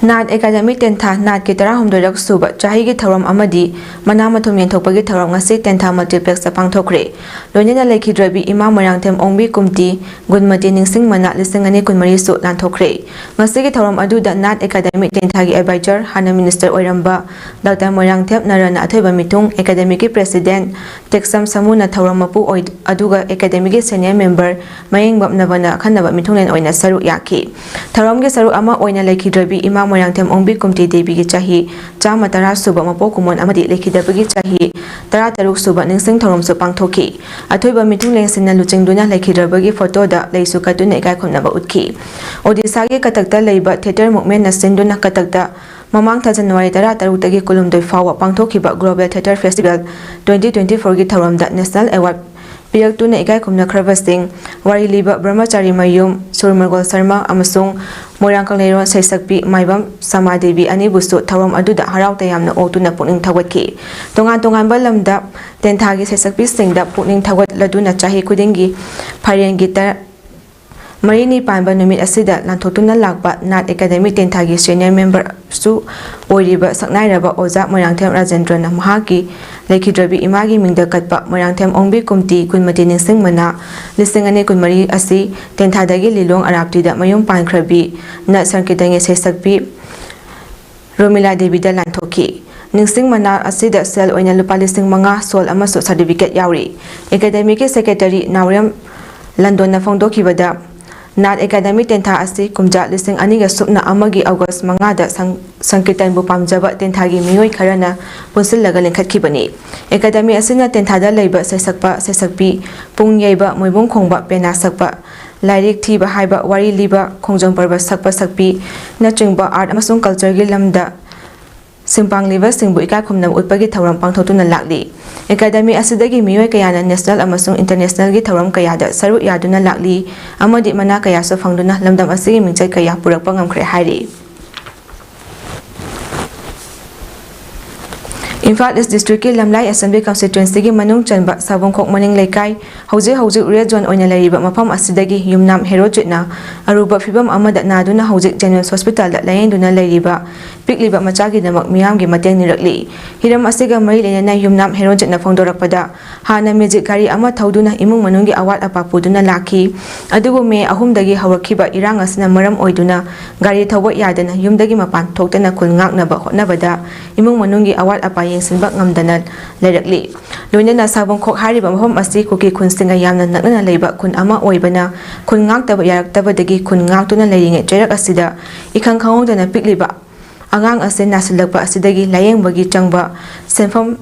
NAAD Academic ꯇꯦꯟꯊꯥ NAADꯀꯤ ꯇꯔꯥꯍꯨꯝꯗꯣꯏꯔꯛ ꯁꯨꯕ ꯆꯍꯤꯒꯤ ꯊꯧꯔꯝ ꯑꯃꯗꯤ ꯃꯅꯥ ꯃꯊꯨꯝ ꯌꯦꯟꯊꯣꯛꯄꯒꯤ ꯊꯧꯔꯝ ꯉꯁꯤ ꯇꯦꯟꯊꯥ Multiplexꯇ ꯄꯥꯡꯊꯣꯛꯈ꯭ꯔꯦ꯫ ꯂꯣꯏꯅꯅ ꯂꯩꯈꯤꯗ꯭ꯔꯕꯤ ꯏꯃꯥ ꯃꯣꯏꯔꯥꯡꯊꯦꯝ ꯑꯣꯡꯕꯤ ꯀꯨꯝꯇꯤ, ꯒꯨꯟꯃꯇꯤ ꯅꯤꯡꯁꯤꯡ ꯃꯅꯥ ꯂꯤꯁꯤꯡ ꯑꯅꯤ ꯀꯨꯟꯃꯔꯤꯁꯨ ꯂꯥꯟꯊꯣꯛꯈ꯭ꯔꯦ꯫ ꯉꯁꯤꯒꯤ ꯊꯧꯔꯝ ꯑꯗꯨꯗ NAAD Academic ꯇꯦꯟꯊꯥꯒꯤ advisor, ꯍꯥꯟꯅ minister ꯑꯣꯏꯔꯝꯕ Doctor ꯃꯣꯏꯔꯥꯡꯊꯦꯝ ꯅꯔꯟꯅ ꯑꯊꯣꯏꯕ ꯃꯤꯊꯨꯡ, Academicꯀꯤ president ꯇꯦꯛꯁꯝ ꯁꯃꯨꯅ ꯊꯧꯔꯝ ꯃꯄꯨ ꯑꯣꯏ-, ꯑꯗꯨꯒ Academicꯀꯤ senior member ꯃꯌꯦꯡꯕꯝ ꯅꯕꯅ ꯑꯈꯟꯅꯕ ꯃꯤꯊꯨꯡꯂꯦꯟ ꯑꯣꯏꯅ ꯁꯔꯨꯛ ꯌꯥꯈꯤ꯫ ꯊꯧꯔꯝꯒꯤ ꯁꯔꯨꯛ ꯑꯃ ꯑꯣꯏꯅ ꯂꯩꯈꯤꯗ꯭ꯔꯕꯤ ꯏꯃꯥ ꯃꯣꯏꯔꯥꯡꯊꯦꯝ ꯑꯣꯡꯕꯤ ꯀꯨꯝꯇꯤ ꯗꯦꯕꯤꯒꯤ ꯆꯍꯤ ꯆꯥꯝꯃ ꯇꯔꯥ ꯁꯨꯕ ꯃꯄꯣꯛ ꯀꯨꯝꯑꯣꯟ ꯑꯃꯗꯤ ꯂꯩꯈꯤꯗꯕꯒꯤ ꯆꯍꯤ ꯇꯔꯥꯇꯔꯨꯛ ꯁꯨꯕ ꯅꯤꯡꯁꯤꯡ ꯊꯧꯔꯝꯁꯨ ꯄꯥꯡꯊꯣꯛꯈꯤ꯫ ꯑꯊꯣꯏꯕ ꯃꯤꯊꯨꯡꯂꯦꯟꯁꯤꯡꯅ ꯂꯨꯆꯤꯡꯗꯨꯅ ꯂꯩꯈꯤꯗ꯭ꯔꯕꯒꯤ photoꯗ ꯂꯩꯁꯨ ꯀꯠꯇꯨꯅ ꯏꯀꯥꯏ ꯈꯨꯝꯅꯕ ꯎꯠꯈꯤ꯫ ꯑꯣꯗꯤꯁꯥꯒꯤ ꯀꯇꯛꯇ ꯂꯩꯕ Theatre Movementꯅ ꯁꯤꯟꯗꯨꯅ ꯀꯇꯛꯇ ꯃꯃꯥꯡ ꯊꯥ January ꯇꯔꯥꯇꯔꯨꯛꯇꯒꯤ ꯀꯨꯟꯍꯨꯝꯗꯣꯏ ꯐꯥꯎꯕ ꯄꯥꯡꯊꯣꯛꯈꯤꯕ Global Theatre Festival twenty twenty-fourꯒꯤ ꯊꯧꯔꯝꯗ National Award ꯄꯤꯔꯛꯇꯨꯅ ꯏꯀꯥꯏ ꯈꯨꯝꯅꯈ꯭ꯔꯕꯁꯤꯡ ꯋꯥꯔꯤ ꯂꯤꯕ ꯕ꯭ꯔꯍꯃꯆꯥꯔꯤ ꯃꯌꯨꯝ ꯁꯨꯔꯃꯒꯣꯜ ꯁꯔꯃ ꯑꯃꯁꯨꯡ ꯃꯣꯏꯔꯥꯡ ꯀꯪꯂꯩꯔꯣꯟ ꯁꯩꯁꯛꯄꯤ ꯃꯥꯏꯕꯝ ꯁꯃꯥꯗꯦꯕꯤ ꯑꯅꯤꯕꯨꯁꯨ ꯊꯧꯔꯝ ꯑꯗꯨꯗ ꯍꯔꯥꯎ ꯇꯌꯥꯝꯅ ꯑꯣꯛꯇꯨꯅ ꯄꯨꯛꯅꯤꯡ ꯊꯧꯒꯠꯈꯤ꯫ ꯇꯣꯉꯥꯟ ꯇꯣꯉꯥꯟꯕ ꯂꯝꯗ ꯇꯦꯟꯊꯥꯒꯤ ꯁꯩꯁꯛꯄꯤꯁꯤꯡꯗ ꯄꯨꯛꯅꯤꯡ ꯊꯧꯒꯠꯂꯗꯨꯅ ꯆꯍꯤ ꯈꯨꯗꯤꯡꯒꯤ ꯐꯥꯏꯔꯦꯟꯒꯤ ꯇꯔꯥ ꯃꯔꯤꯅꯤ ꯄꯥꯟꯕ ꯅꯨꯃꯤꯠ ꯑꯁꯤꯗ ꯂꯥꯟꯊꯣꯛꯇꯨꯅ ꯂꯥꯛꯄ ꯅꯥꯠ ꯑꯦꯀꯥꯗꯦꯃꯤ ꯇꯦꯟꯊꯥꯒꯤ ꯁꯦꯅꯤꯌꯔ ꯃꯦꯝꯕꯔꯁꯨ ꯑꯣꯏꯔꯤꯕ ꯁꯛꯅꯥꯏꯔꯕ ꯑꯣꯖꯥ ꯃꯣꯏꯔꯥꯡꯊꯦꯝ ꯔꯥꯖꯦꯟꯗ꯭ꯔꯅ ꯃꯍꯥꯛꯀꯤ ꯂꯩꯈꯤꯗ꯭ꯔꯕꯤ ꯏꯃꯥꯒꯤ ꯃꯤꯡꯗ ꯀꯠꯄ ꯃꯣꯏꯔꯥꯡꯊꯦꯝ ꯑꯣꯡꯕꯤ ꯀꯨꯝꯇꯤ ꯀꯨꯟꯃꯇꯤ ꯅꯤꯡꯁꯤꯡ ꯃꯅꯥ ꯂꯤꯁꯤꯡ ꯑꯅꯤ ꯀꯨꯟꯃꯔꯤ ꯑꯁꯤ ꯇꯦꯟꯊꯥꯗꯒꯤ ꯂꯤꯂꯣꯡ ꯑꯔꯥꯞꯇꯤꯗ ꯃꯌꯨꯝ ꯄꯥꯟꯈ꯭ꯔꯕꯤ ꯅꯥꯠ ꯁꯪꯀꯤꯔꯇꯟꯒꯤ ꯁꯩꯁꯛꯄꯤ ꯔꯣꯃꯤꯂꯥ ꯗꯦꯕꯤꯗ ꯂꯥꯟꯊꯣꯛꯈꯤ꯫ ꯅꯤꯡꯁꯤꯡ ꯃꯅꯥ ꯑꯁꯤꯗ ꯁꯦꯜ ꯑꯣꯏꯅ ꯂꯨꯄꯥ ꯂꯤꯁꯤꯡ ꯃꯉꯥ, ꯁꯣꯜ ꯑꯃꯁꯨꯡ ꯁꯥꯔꯇꯤꯐꯤꯀꯦꯠ ꯌꯥꯎꯔꯤ꯫ ꯑꯦꯀꯥꯗꯦꯃꯤꯒꯤ ꯁꯦꯀ꯭ꯔꯦꯇꯔꯤ ꯅꯥꯎꯔꯦꯝ ꯂꯟꯗꯣꯟꯅ ꯐꯣꯡꯗꯣꯛꯈꯤꯕꯗ, ꯅꯥꯠ ꯑꯦꯀꯥꯗꯦꯃꯤ ꯇꯦꯟꯊꯥ ꯑꯁꯤ ꯀꯨꯝꯖꯥ ꯂꯤꯁꯤꯡ ꯑꯅꯤꯒ ꯁꯨꯞꯅ ꯑꯃꯒꯤ ꯑꯣꯒꯁ ꯃꯉꯥꯗ ꯁꯪ-, ꯁꯪꯀꯤꯔꯇꯟꯕꯨ ꯄꯥꯝꯖꯕ ꯇꯦꯟꯊꯥꯒꯤ ꯃꯤꯑꯣꯏ ꯈꯔꯅ ꯄꯨꯟꯁꯤꯜꯂꯒ ꯂꯤꯡꯈꯠꯈꯤꯕꯅꯤ꯫ ꯑꯦꯀꯥꯗꯦꯃꯤ ꯑꯁꯤꯅ ꯇꯦꯟꯊꯥꯗ ꯂꯩꯕ ꯁꯩꯁꯛꯄ, ꯁꯩꯁꯛꯄꯤ, ꯄꯨꯡ ꯌꯩꯕ, ꯃꯣꯏꯕꯨꯡ ꯈꯣꯡꯕ, ꯄꯦꯅꯥ ꯁꯛꯄ, ꯂꯥꯏꯔꯤꯛ ꯊꯤꯕ ꯍꯥꯏꯕ, ꯋꯥꯔꯤ ꯂꯤꯕ, ꯈꯣꯡꯖꯣꯝ ꯄꯔꯕ ꯁꯛꯄ ꯁꯛꯄꯤꯅꯆꯤꯡꯕ ꯑꯥꯔꯠ ꯑꯃꯁꯨꯡ ꯀꯜꯆꯔꯒꯤ ꯂꯝꯗ ꯁꯤꯟꯄꯥꯡꯂꯤꯕꯁꯤꯡꯕꯨ ꯏꯀꯥꯏ ꯈꯨꯝꯅꯕ ꯎꯠꯄꯒꯤ ꯊꯧꯔꯝ ꯄꯥꯡꯊꯣꯛꯇꯨꯅ ꯂꯥꯛꯂꯤ꯫ ꯑꯦꯀꯥꯗꯦꯃꯤ ꯑꯁꯤꯗꯒꯤ ꯃꯤꯑꯣꯏ ꯀꯌꯥꯅ ꯅꯦꯁꯅꯦꯜ ꯑꯃꯁꯨꯡ ꯏꯟꯇꯔꯅꯦꯁꯅꯦꯜꯒꯤ ꯊꯧꯔꯝ ꯀꯌꯥꯗ ꯁꯔꯨꯛ ꯌꯥꯗꯨꯅ ꯂꯥꯛꯂꯤ ꯑꯃꯗꯤ ꯃꯅꯥ ꯀꯌꯥꯁꯨ ꯐꯪꯗꯨꯅ ꯂꯝꯗꯝ ꯑꯁꯤꯒꯤ ꯃꯤꯡꯆꯠ ꯀꯌꯥ ꯄꯨꯔꯛꯄ ꯉꯝꯈ꯭ꯔꯦ ꯍꯥꯏꯔꯤ꯫ ꯏꯝꯐꯥꯜ ꯏꯁ ꯗꯤꯁꯇ꯭ꯔꯤꯛꯀꯤ ꯂꯝꯂꯥꯏ ꯑꯦꯁꯦꯝꯕ꯭ꯂꯤ ꯀꯟꯁꯇꯤꯇ꯭ꯋꯦꯟꯁꯤꯒꯤ ꯃꯅꯨꯡ ꯆꯟꯕ ꯁꯥꯕꯨꯡꯈꯣꯛ ꯃꯅꯤꯡ ꯂꯩꯀꯥꯏ, ꯍꯧꯖꯤꯛ ꯍꯧꯖꯤꯛ ꯔꯦꯗ ꯖꯣꯟ ꯑꯣꯏꯅ ꯂꯩꯔꯤꯕ ꯃꯐꯝ ꯑꯁꯤꯗꯒꯤ ꯌꯨꯝꯅꯥꯝ ꯍꯦꯔꯣꯖꯤꯠꯅ ꯑꯔꯨꯕ ꯐꯤꯕꯝ ꯑꯃꯗ ꯅꯥꯗꯨꯅ ꯍꯧꯖꯤꯛ ꯖꯦꯅꯤꯝꯁ ꯍꯣꯁꯄꯤꯇꯥꯜꯗ ꯂꯥꯌꯦꯡꯗꯨꯅ ꯂꯩꯔꯤꯕ ꯄꯤꯛꯂꯤꯕ ꯃꯆꯥꯒꯤꯗꯃꯛ ꯃꯤꯌꯥꯝꯒꯤ ꯃꯇꯦꯡ ꯅꯤꯔꯛꯂꯤ꯫ ꯍꯤꯔꯝ ꯑꯁꯤꯒ ꯃꯔꯤ ꯂꯩꯅꯅ ꯌꯨꯝꯅꯥꯝ ꯍꯦꯔꯣꯖꯤꯠꯅ ꯐꯣꯡꯗꯣꯔꯛꯄꯗ, ꯍꯥꯟꯅ ꯃꯦꯖꯤꯛ ꯒꯥꯔꯤ ꯑꯃ ꯊꯧꯗꯨꯅ ꯏꯃꯨꯡ ꯃꯅꯨꯡꯒꯤ ꯑꯋꯥꯠ ꯑꯄꯥ ꯄꯨꯗꯨꯅ ꯂꯥꯛꯈꯤ꯫ ꯑꯗꯨꯕꯨ ꯃꯦ ꯑꯍꯨꯝꯗꯒꯤ ꯍꯧꯔꯛꯈꯤꯕ ꯏꯔꯥꯡ ꯑꯁꯤꯅ ꯃꯔꯝ ꯑꯣꯏꯗꯨꯅ ꯒꯥꯔꯤ ꯊꯧꯕ ꯌꯥꯗꯅ ꯌꯨꯝꯗꯒꯤ ꯃꯄꯥꯟ ꯊꯣꯛꯇꯅ ꯈꯨꯟ ꯉꯥꯛꯅꯕ ꯍꯣꯠꯅꯕꯗ ꯏꯃꯨꯡ ꯃꯅꯨꯡꯒꯤ ꯑꯋꯥꯠ ꯑꯄꯥ ꯌꯦꯡꯁꯤꯟꯕ ꯉꯝꯗꯅ ꯂꯩꯔꯛꯂꯤ꯫ ꯂꯣꯏꯅꯅ ꯁꯥꯕꯨꯡꯈꯣꯛ ꯍꯥꯏꯔꯤꯕ ꯃꯐꯝ ꯑꯁꯤ ꯀꯨꯀꯤ ꯈꯨꯟꯁꯤꯡꯒ ꯌꯥꯝꯅ ꯅꯛꯅꯅ ꯂꯩꯕ ꯈꯨꯟ ꯑꯃ ꯑꯣꯏꯕꯅ ꯈꯨꯟ ꯉꯥꯛꯇꯕ ꯌꯥꯔꯛꯇꯕꯗꯒꯤ ꯈꯨꯟ ꯉꯥꯛꯇꯨꯅ ꯂꯩꯔꯤꯉꯩ ꯆꯩꯔꯛ ꯑꯁꯤꯗ ꯏꯈꯪ ꯈꯪꯍꯧꯗꯅ ꯄꯤꯛꯂꯤꯕ ꯑꯉꯥꯡ ꯑꯁꯤ ꯅꯥꯁꯤꯜꯂꯛꯄ ꯑꯁꯤꯗꯒꯤ ꯂꯥꯌꯦꯡꯕꯒꯤ ꯆꯪꯕ ꯁꯦꯟꯐꯝ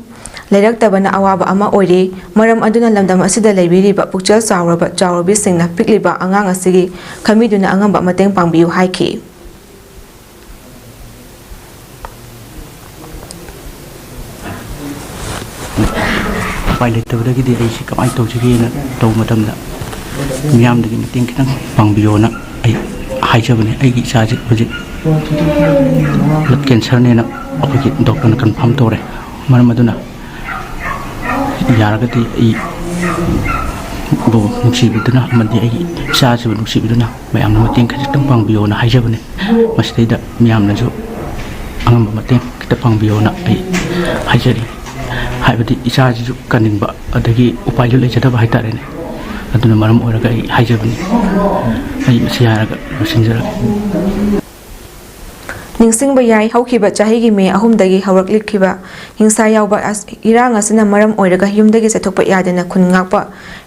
ꯂꯩꯔꯛꯇꯕꯅ ꯑꯋꯥꯕ ꯑꯃ ꯑꯣꯏꯔꯦ꯫ ꯃꯔꯝ ꯑꯗꯨꯅ ꯂꯝꯗꯝ ꯑꯁꯤꯗ ꯂꯩꯕꯤꯔꯤꯕ ꯄꯨꯛꯆꯦꯜ ꯆꯥꯎꯔꯕ ꯆꯥꯎꯔꯕꯤꯁꯤꯡꯅ ꯄꯤꯛꯂꯤꯕ ꯑꯉꯥꯡ ꯑꯁꯤꯒꯤ ꯈꯟꯕꯤꯗꯨꯅ ꯑꯉꯝꯕ ꯃꯇꯦꯡ ꯄꯥꯡꯕꯤꯌꯨ ꯍꯥꯏꯈꯤ꯫ ꯎꯄꯥꯏ ꯂꯩꯇꯕꯗꯒꯤꯗꯤ ꯑꯩꯁꯤ ꯀꯃꯥꯏꯅ ꯇꯧꯁꯤꯒꯦꯅ ꯇꯧꯕ ꯃꯇꯝꯗ, ꯃꯤꯌꯥꯝꯗꯒꯤ ꯃꯇꯦꯡ ꯈꯤꯇꯪ ꯄꯥꯡꯕꯤꯌꯣꯅ ꯑꯩ ꯍꯥꯏꯖꯕꯅꯦ꯫ ꯑꯩꯒꯤ ꯏꯆꯥꯁꯦ ꯍꯧꯖꯤꯛ ꯕ꯭ꯂꯗ ꯀꯦꯟꯁꯔꯅꯦꯅ ꯑꯩꯈꯣꯏꯒꯤ ꯗꯣꯛꯇꯔꯅ ꯀꯟꯐꯥꯝ ꯇꯧꯔꯦ꯫ ꯃꯔꯝ ꯑꯗꯨꯅ ꯌꯥꯔꯒꯗꯤ ꯑꯩꯕꯨ ꯅꯨꯡꯁꯤꯕꯤꯗꯨꯅ ꯑꯃꯗꯤ ꯑꯩꯒꯤ ꯏꯆꯥꯁꯤꯕꯨ ꯅꯨꯡꯁꯤꯕꯤꯗꯨꯅ ꯃꯌꯥꯝꯅ ꯃꯇꯦꯡ ꯈꯖꯤꯛꯇꯪ ꯄꯥꯡꯕꯤꯌꯣꯅ ꯍꯥꯏꯖꯕꯅꯤ꯫ ꯃꯁꯤꯗꯩꯗ ꯃꯤꯌꯥꯝꯅꯁꯨ ꯑꯉꯝꯕ ꯃꯇꯦꯡ ꯈꯤꯇ ꯄꯥꯡꯕꯤꯌꯣꯅ ꯑꯩ ꯍꯥꯏꯖꯔꯤ꯫ ꯍꯥꯏꯕꯗꯤ ꯏꯆꯥꯁꯤꯁꯨ ꯀꯟꯅꯤꯡꯕ, ꯑꯗꯒꯤ ꯎꯄꯥꯏꯁꯨ ꯂꯩꯖꯗꯕ ꯍꯥꯏꯇꯥꯔꯦꯅꯦ꯫ ꯑꯗꯨꯅ ꯃꯔꯝ ꯑꯣꯏꯔꯒ ꯑꯩ ꯍꯥꯏꯖꯕꯅꯤ꯫ ꯑꯩ ꯃꯁꯤ ꯍꯥꯏꯔꯒ ꯂꯣꯏꯁꯤꯟꯖꯔꯒꯦ꯫ ꯅꯤꯡꯁꯤꯡꯕ ꯌꯥꯏ, ꯍꯧꯈꯤꯕ ꯆꯍꯤꯒꯤ ꯃꯦ ꯑꯍꯨꯝꯗꯒꯤ ꯍꯧꯔꯛꯂꯤꯈꯤꯕ ꯍꯤꯡꯁꯥ ꯌꯥꯎꯕ ꯑꯁ-, ꯏꯔꯥꯡ ꯑꯁꯤꯅ ꯃꯔꯝ ꯑꯣꯏꯔꯒ ꯌꯨꯝꯗꯒꯤ ꯆꯠꯊꯣꯛꯄ ꯌꯥꯗꯅ ꯈꯨꯟ ꯉꯥꯛꯄ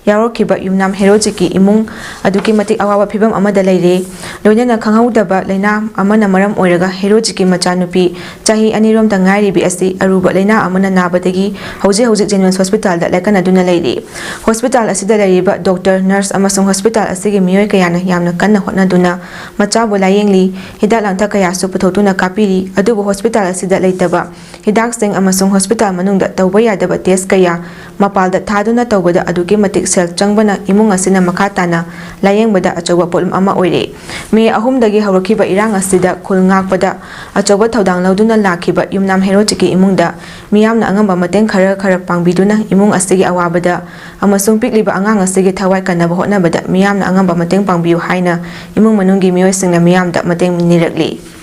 ꯌꯥꯎꯔꯛꯈꯤꯕ ꯌꯨꯝꯅꯥꯝ ꯍꯦꯔꯣꯖꯤꯠꯀꯤ ꯏꯃꯨꯡ ꯑꯗꯨꯛꯀꯤ ꯃꯇꯤꯛ ꯑꯋꯥꯕ ꯐꯤꯕꯝ ꯑꯃꯗ ꯂꯩꯔꯦ꯫ ꯂꯣꯏꯅꯅ ꯈꯪꯍꯧꯗꯕ ꯂꯥꯏꯅꯥ ꯑꯃꯅ ꯃꯔꯝ ꯑꯣꯏꯔꯒ ꯍꯦꯔꯣꯖꯤꯠꯀꯤ ꯃꯆꯥꯅꯨꯄꯤ ꯆꯍꯤ ꯑꯅꯤꯔꯣꯝꯇ ꯉꯥꯏꯔꯤꯕꯤ ꯑꯁꯤ ꯑꯔꯨꯕ ꯂꯥꯏꯅꯥ ꯑꯃꯅ ꯅꯥꯕꯗꯒꯤ ꯍꯧꯖꯤꯛ ꯍꯧꯖꯤꯛ ꯖꯦꯅꯤꯝꯁ ꯍꯣꯁꯄꯤꯇꯥꯜꯗ ꯂꯥꯏꯀꯠꯅꯗꯨꯅ ꯂꯩꯔꯤ꯫ ꯍꯣꯁꯄꯤꯇꯥꯜ ꯑꯁꯤꯗ ꯂꯩꯔꯤꯕ ꯗꯣꯛꯇꯔ, ꯅꯔꯁ ꯑꯃꯁꯨꯡ ꯍꯣꯁꯄꯤꯇꯥꯜ ꯑꯁꯤꯒꯤ ꯃꯤꯑꯣꯏ ꯀꯌꯥꯅ ꯌꯥꯝꯅ ꯀꯟꯅ ꯍꯣꯠꯅꯗꯨꯅ ꯃꯆꯥꯕꯨ ꯂꯥꯌꯦꯡꯂꯤ꯫ ꯍꯤꯗꯥꯛ ꯂꯥꯡꯊꯛ ꯀꯌꯥꯁꯨ ꯄꯨꯊꯣꯛꯇꯨꯅ ꯀꯥꯞꯄꯤꯔꯤ꯫ ꯑꯗꯨꯕꯨ ꯍꯣꯁꯄꯤꯇꯥꯜ ꯑꯁꯤꯗ ꯂꯩꯇꯕ ꯍꯤꯗꯥꯛꯁꯤꯡ ꯑꯃꯁꯨꯡ ꯍꯣꯁꯄꯤꯇꯥꯜ ꯃꯅꯨꯡꯗ ꯇꯧꯕ ꯌꯥꯗꯕ ꯇꯦꯁ ꯀꯌꯥ ꯃꯄꯥꯜꯗ ꯊꯥꯗꯨꯅ ꯇꯧꯕꯗ ꯑꯗꯨꯛꯀꯤ ꯃꯇꯤꯛ ꯁꯦꯜ ꯆꯪꯕꯅ ꯏꯃꯨꯡ ꯑꯁꯤꯅ ꯃꯈꯥ ꯇꯥꯅ ꯂꯥꯌꯦꯡꯕꯗ ꯑꯆꯧꯕ ꯄꯣꯠꯂꯨꯝ ꯑꯃ ꯑꯣꯏꯔꯦ꯫ ꯃꯦ ꯑꯍꯨꯝꯗꯒꯤ ꯍꯧꯔꯛꯈꯤꯕ ꯏꯔꯥꯡ ꯑꯁꯤꯗ ꯈꯨꯜ ꯉꯥꯛꯄꯗ ꯑꯆꯧꯕ ꯊꯧꯗꯥꯡ ꯂꯧꯗꯨꯅ ꯂꯥꯛꯈꯤꯕ ꯌꯨꯝꯅꯥꯝ ꯍꯦꯔꯣꯖꯤꯠꯀꯤ ꯏꯃꯨꯡꯗ ꯃꯤꯌꯥꯝꯅ ꯑꯉꯝꯕ ꯃꯇꯦꯡ ꯈꯔ ꯈꯔ ꯄꯥꯡꯕꯤꯗꯨꯅ ꯏꯃꯨꯡ ꯑꯁꯤꯒꯤ ꯑꯋꯥꯕꯗ ꯑꯃꯁꯨꯡ ꯄꯤꯛꯂꯤꯕ ꯑꯉꯥꯡ ꯑꯁꯤꯒꯤ ꯊꯋꯥꯏ ꯀꯟꯅꯕ ꯍꯣꯠꯅꯕꯗ ꯃꯤꯌꯥꯝꯅ ꯑꯉꯝꯕ ꯃꯇꯦꯡ ꯄꯥꯡꯕꯤꯌꯨ ꯍꯥꯏꯅ ꯏꯃꯨꯡ ꯃꯅꯨꯡꯒꯤ ꯃꯤꯑꯣꯏꯁꯤꯡꯅ ꯃꯤꯌꯥꯝꯗ ꯃꯇꯦꯡ ꯅꯤꯔꯛꯂꯤ꯫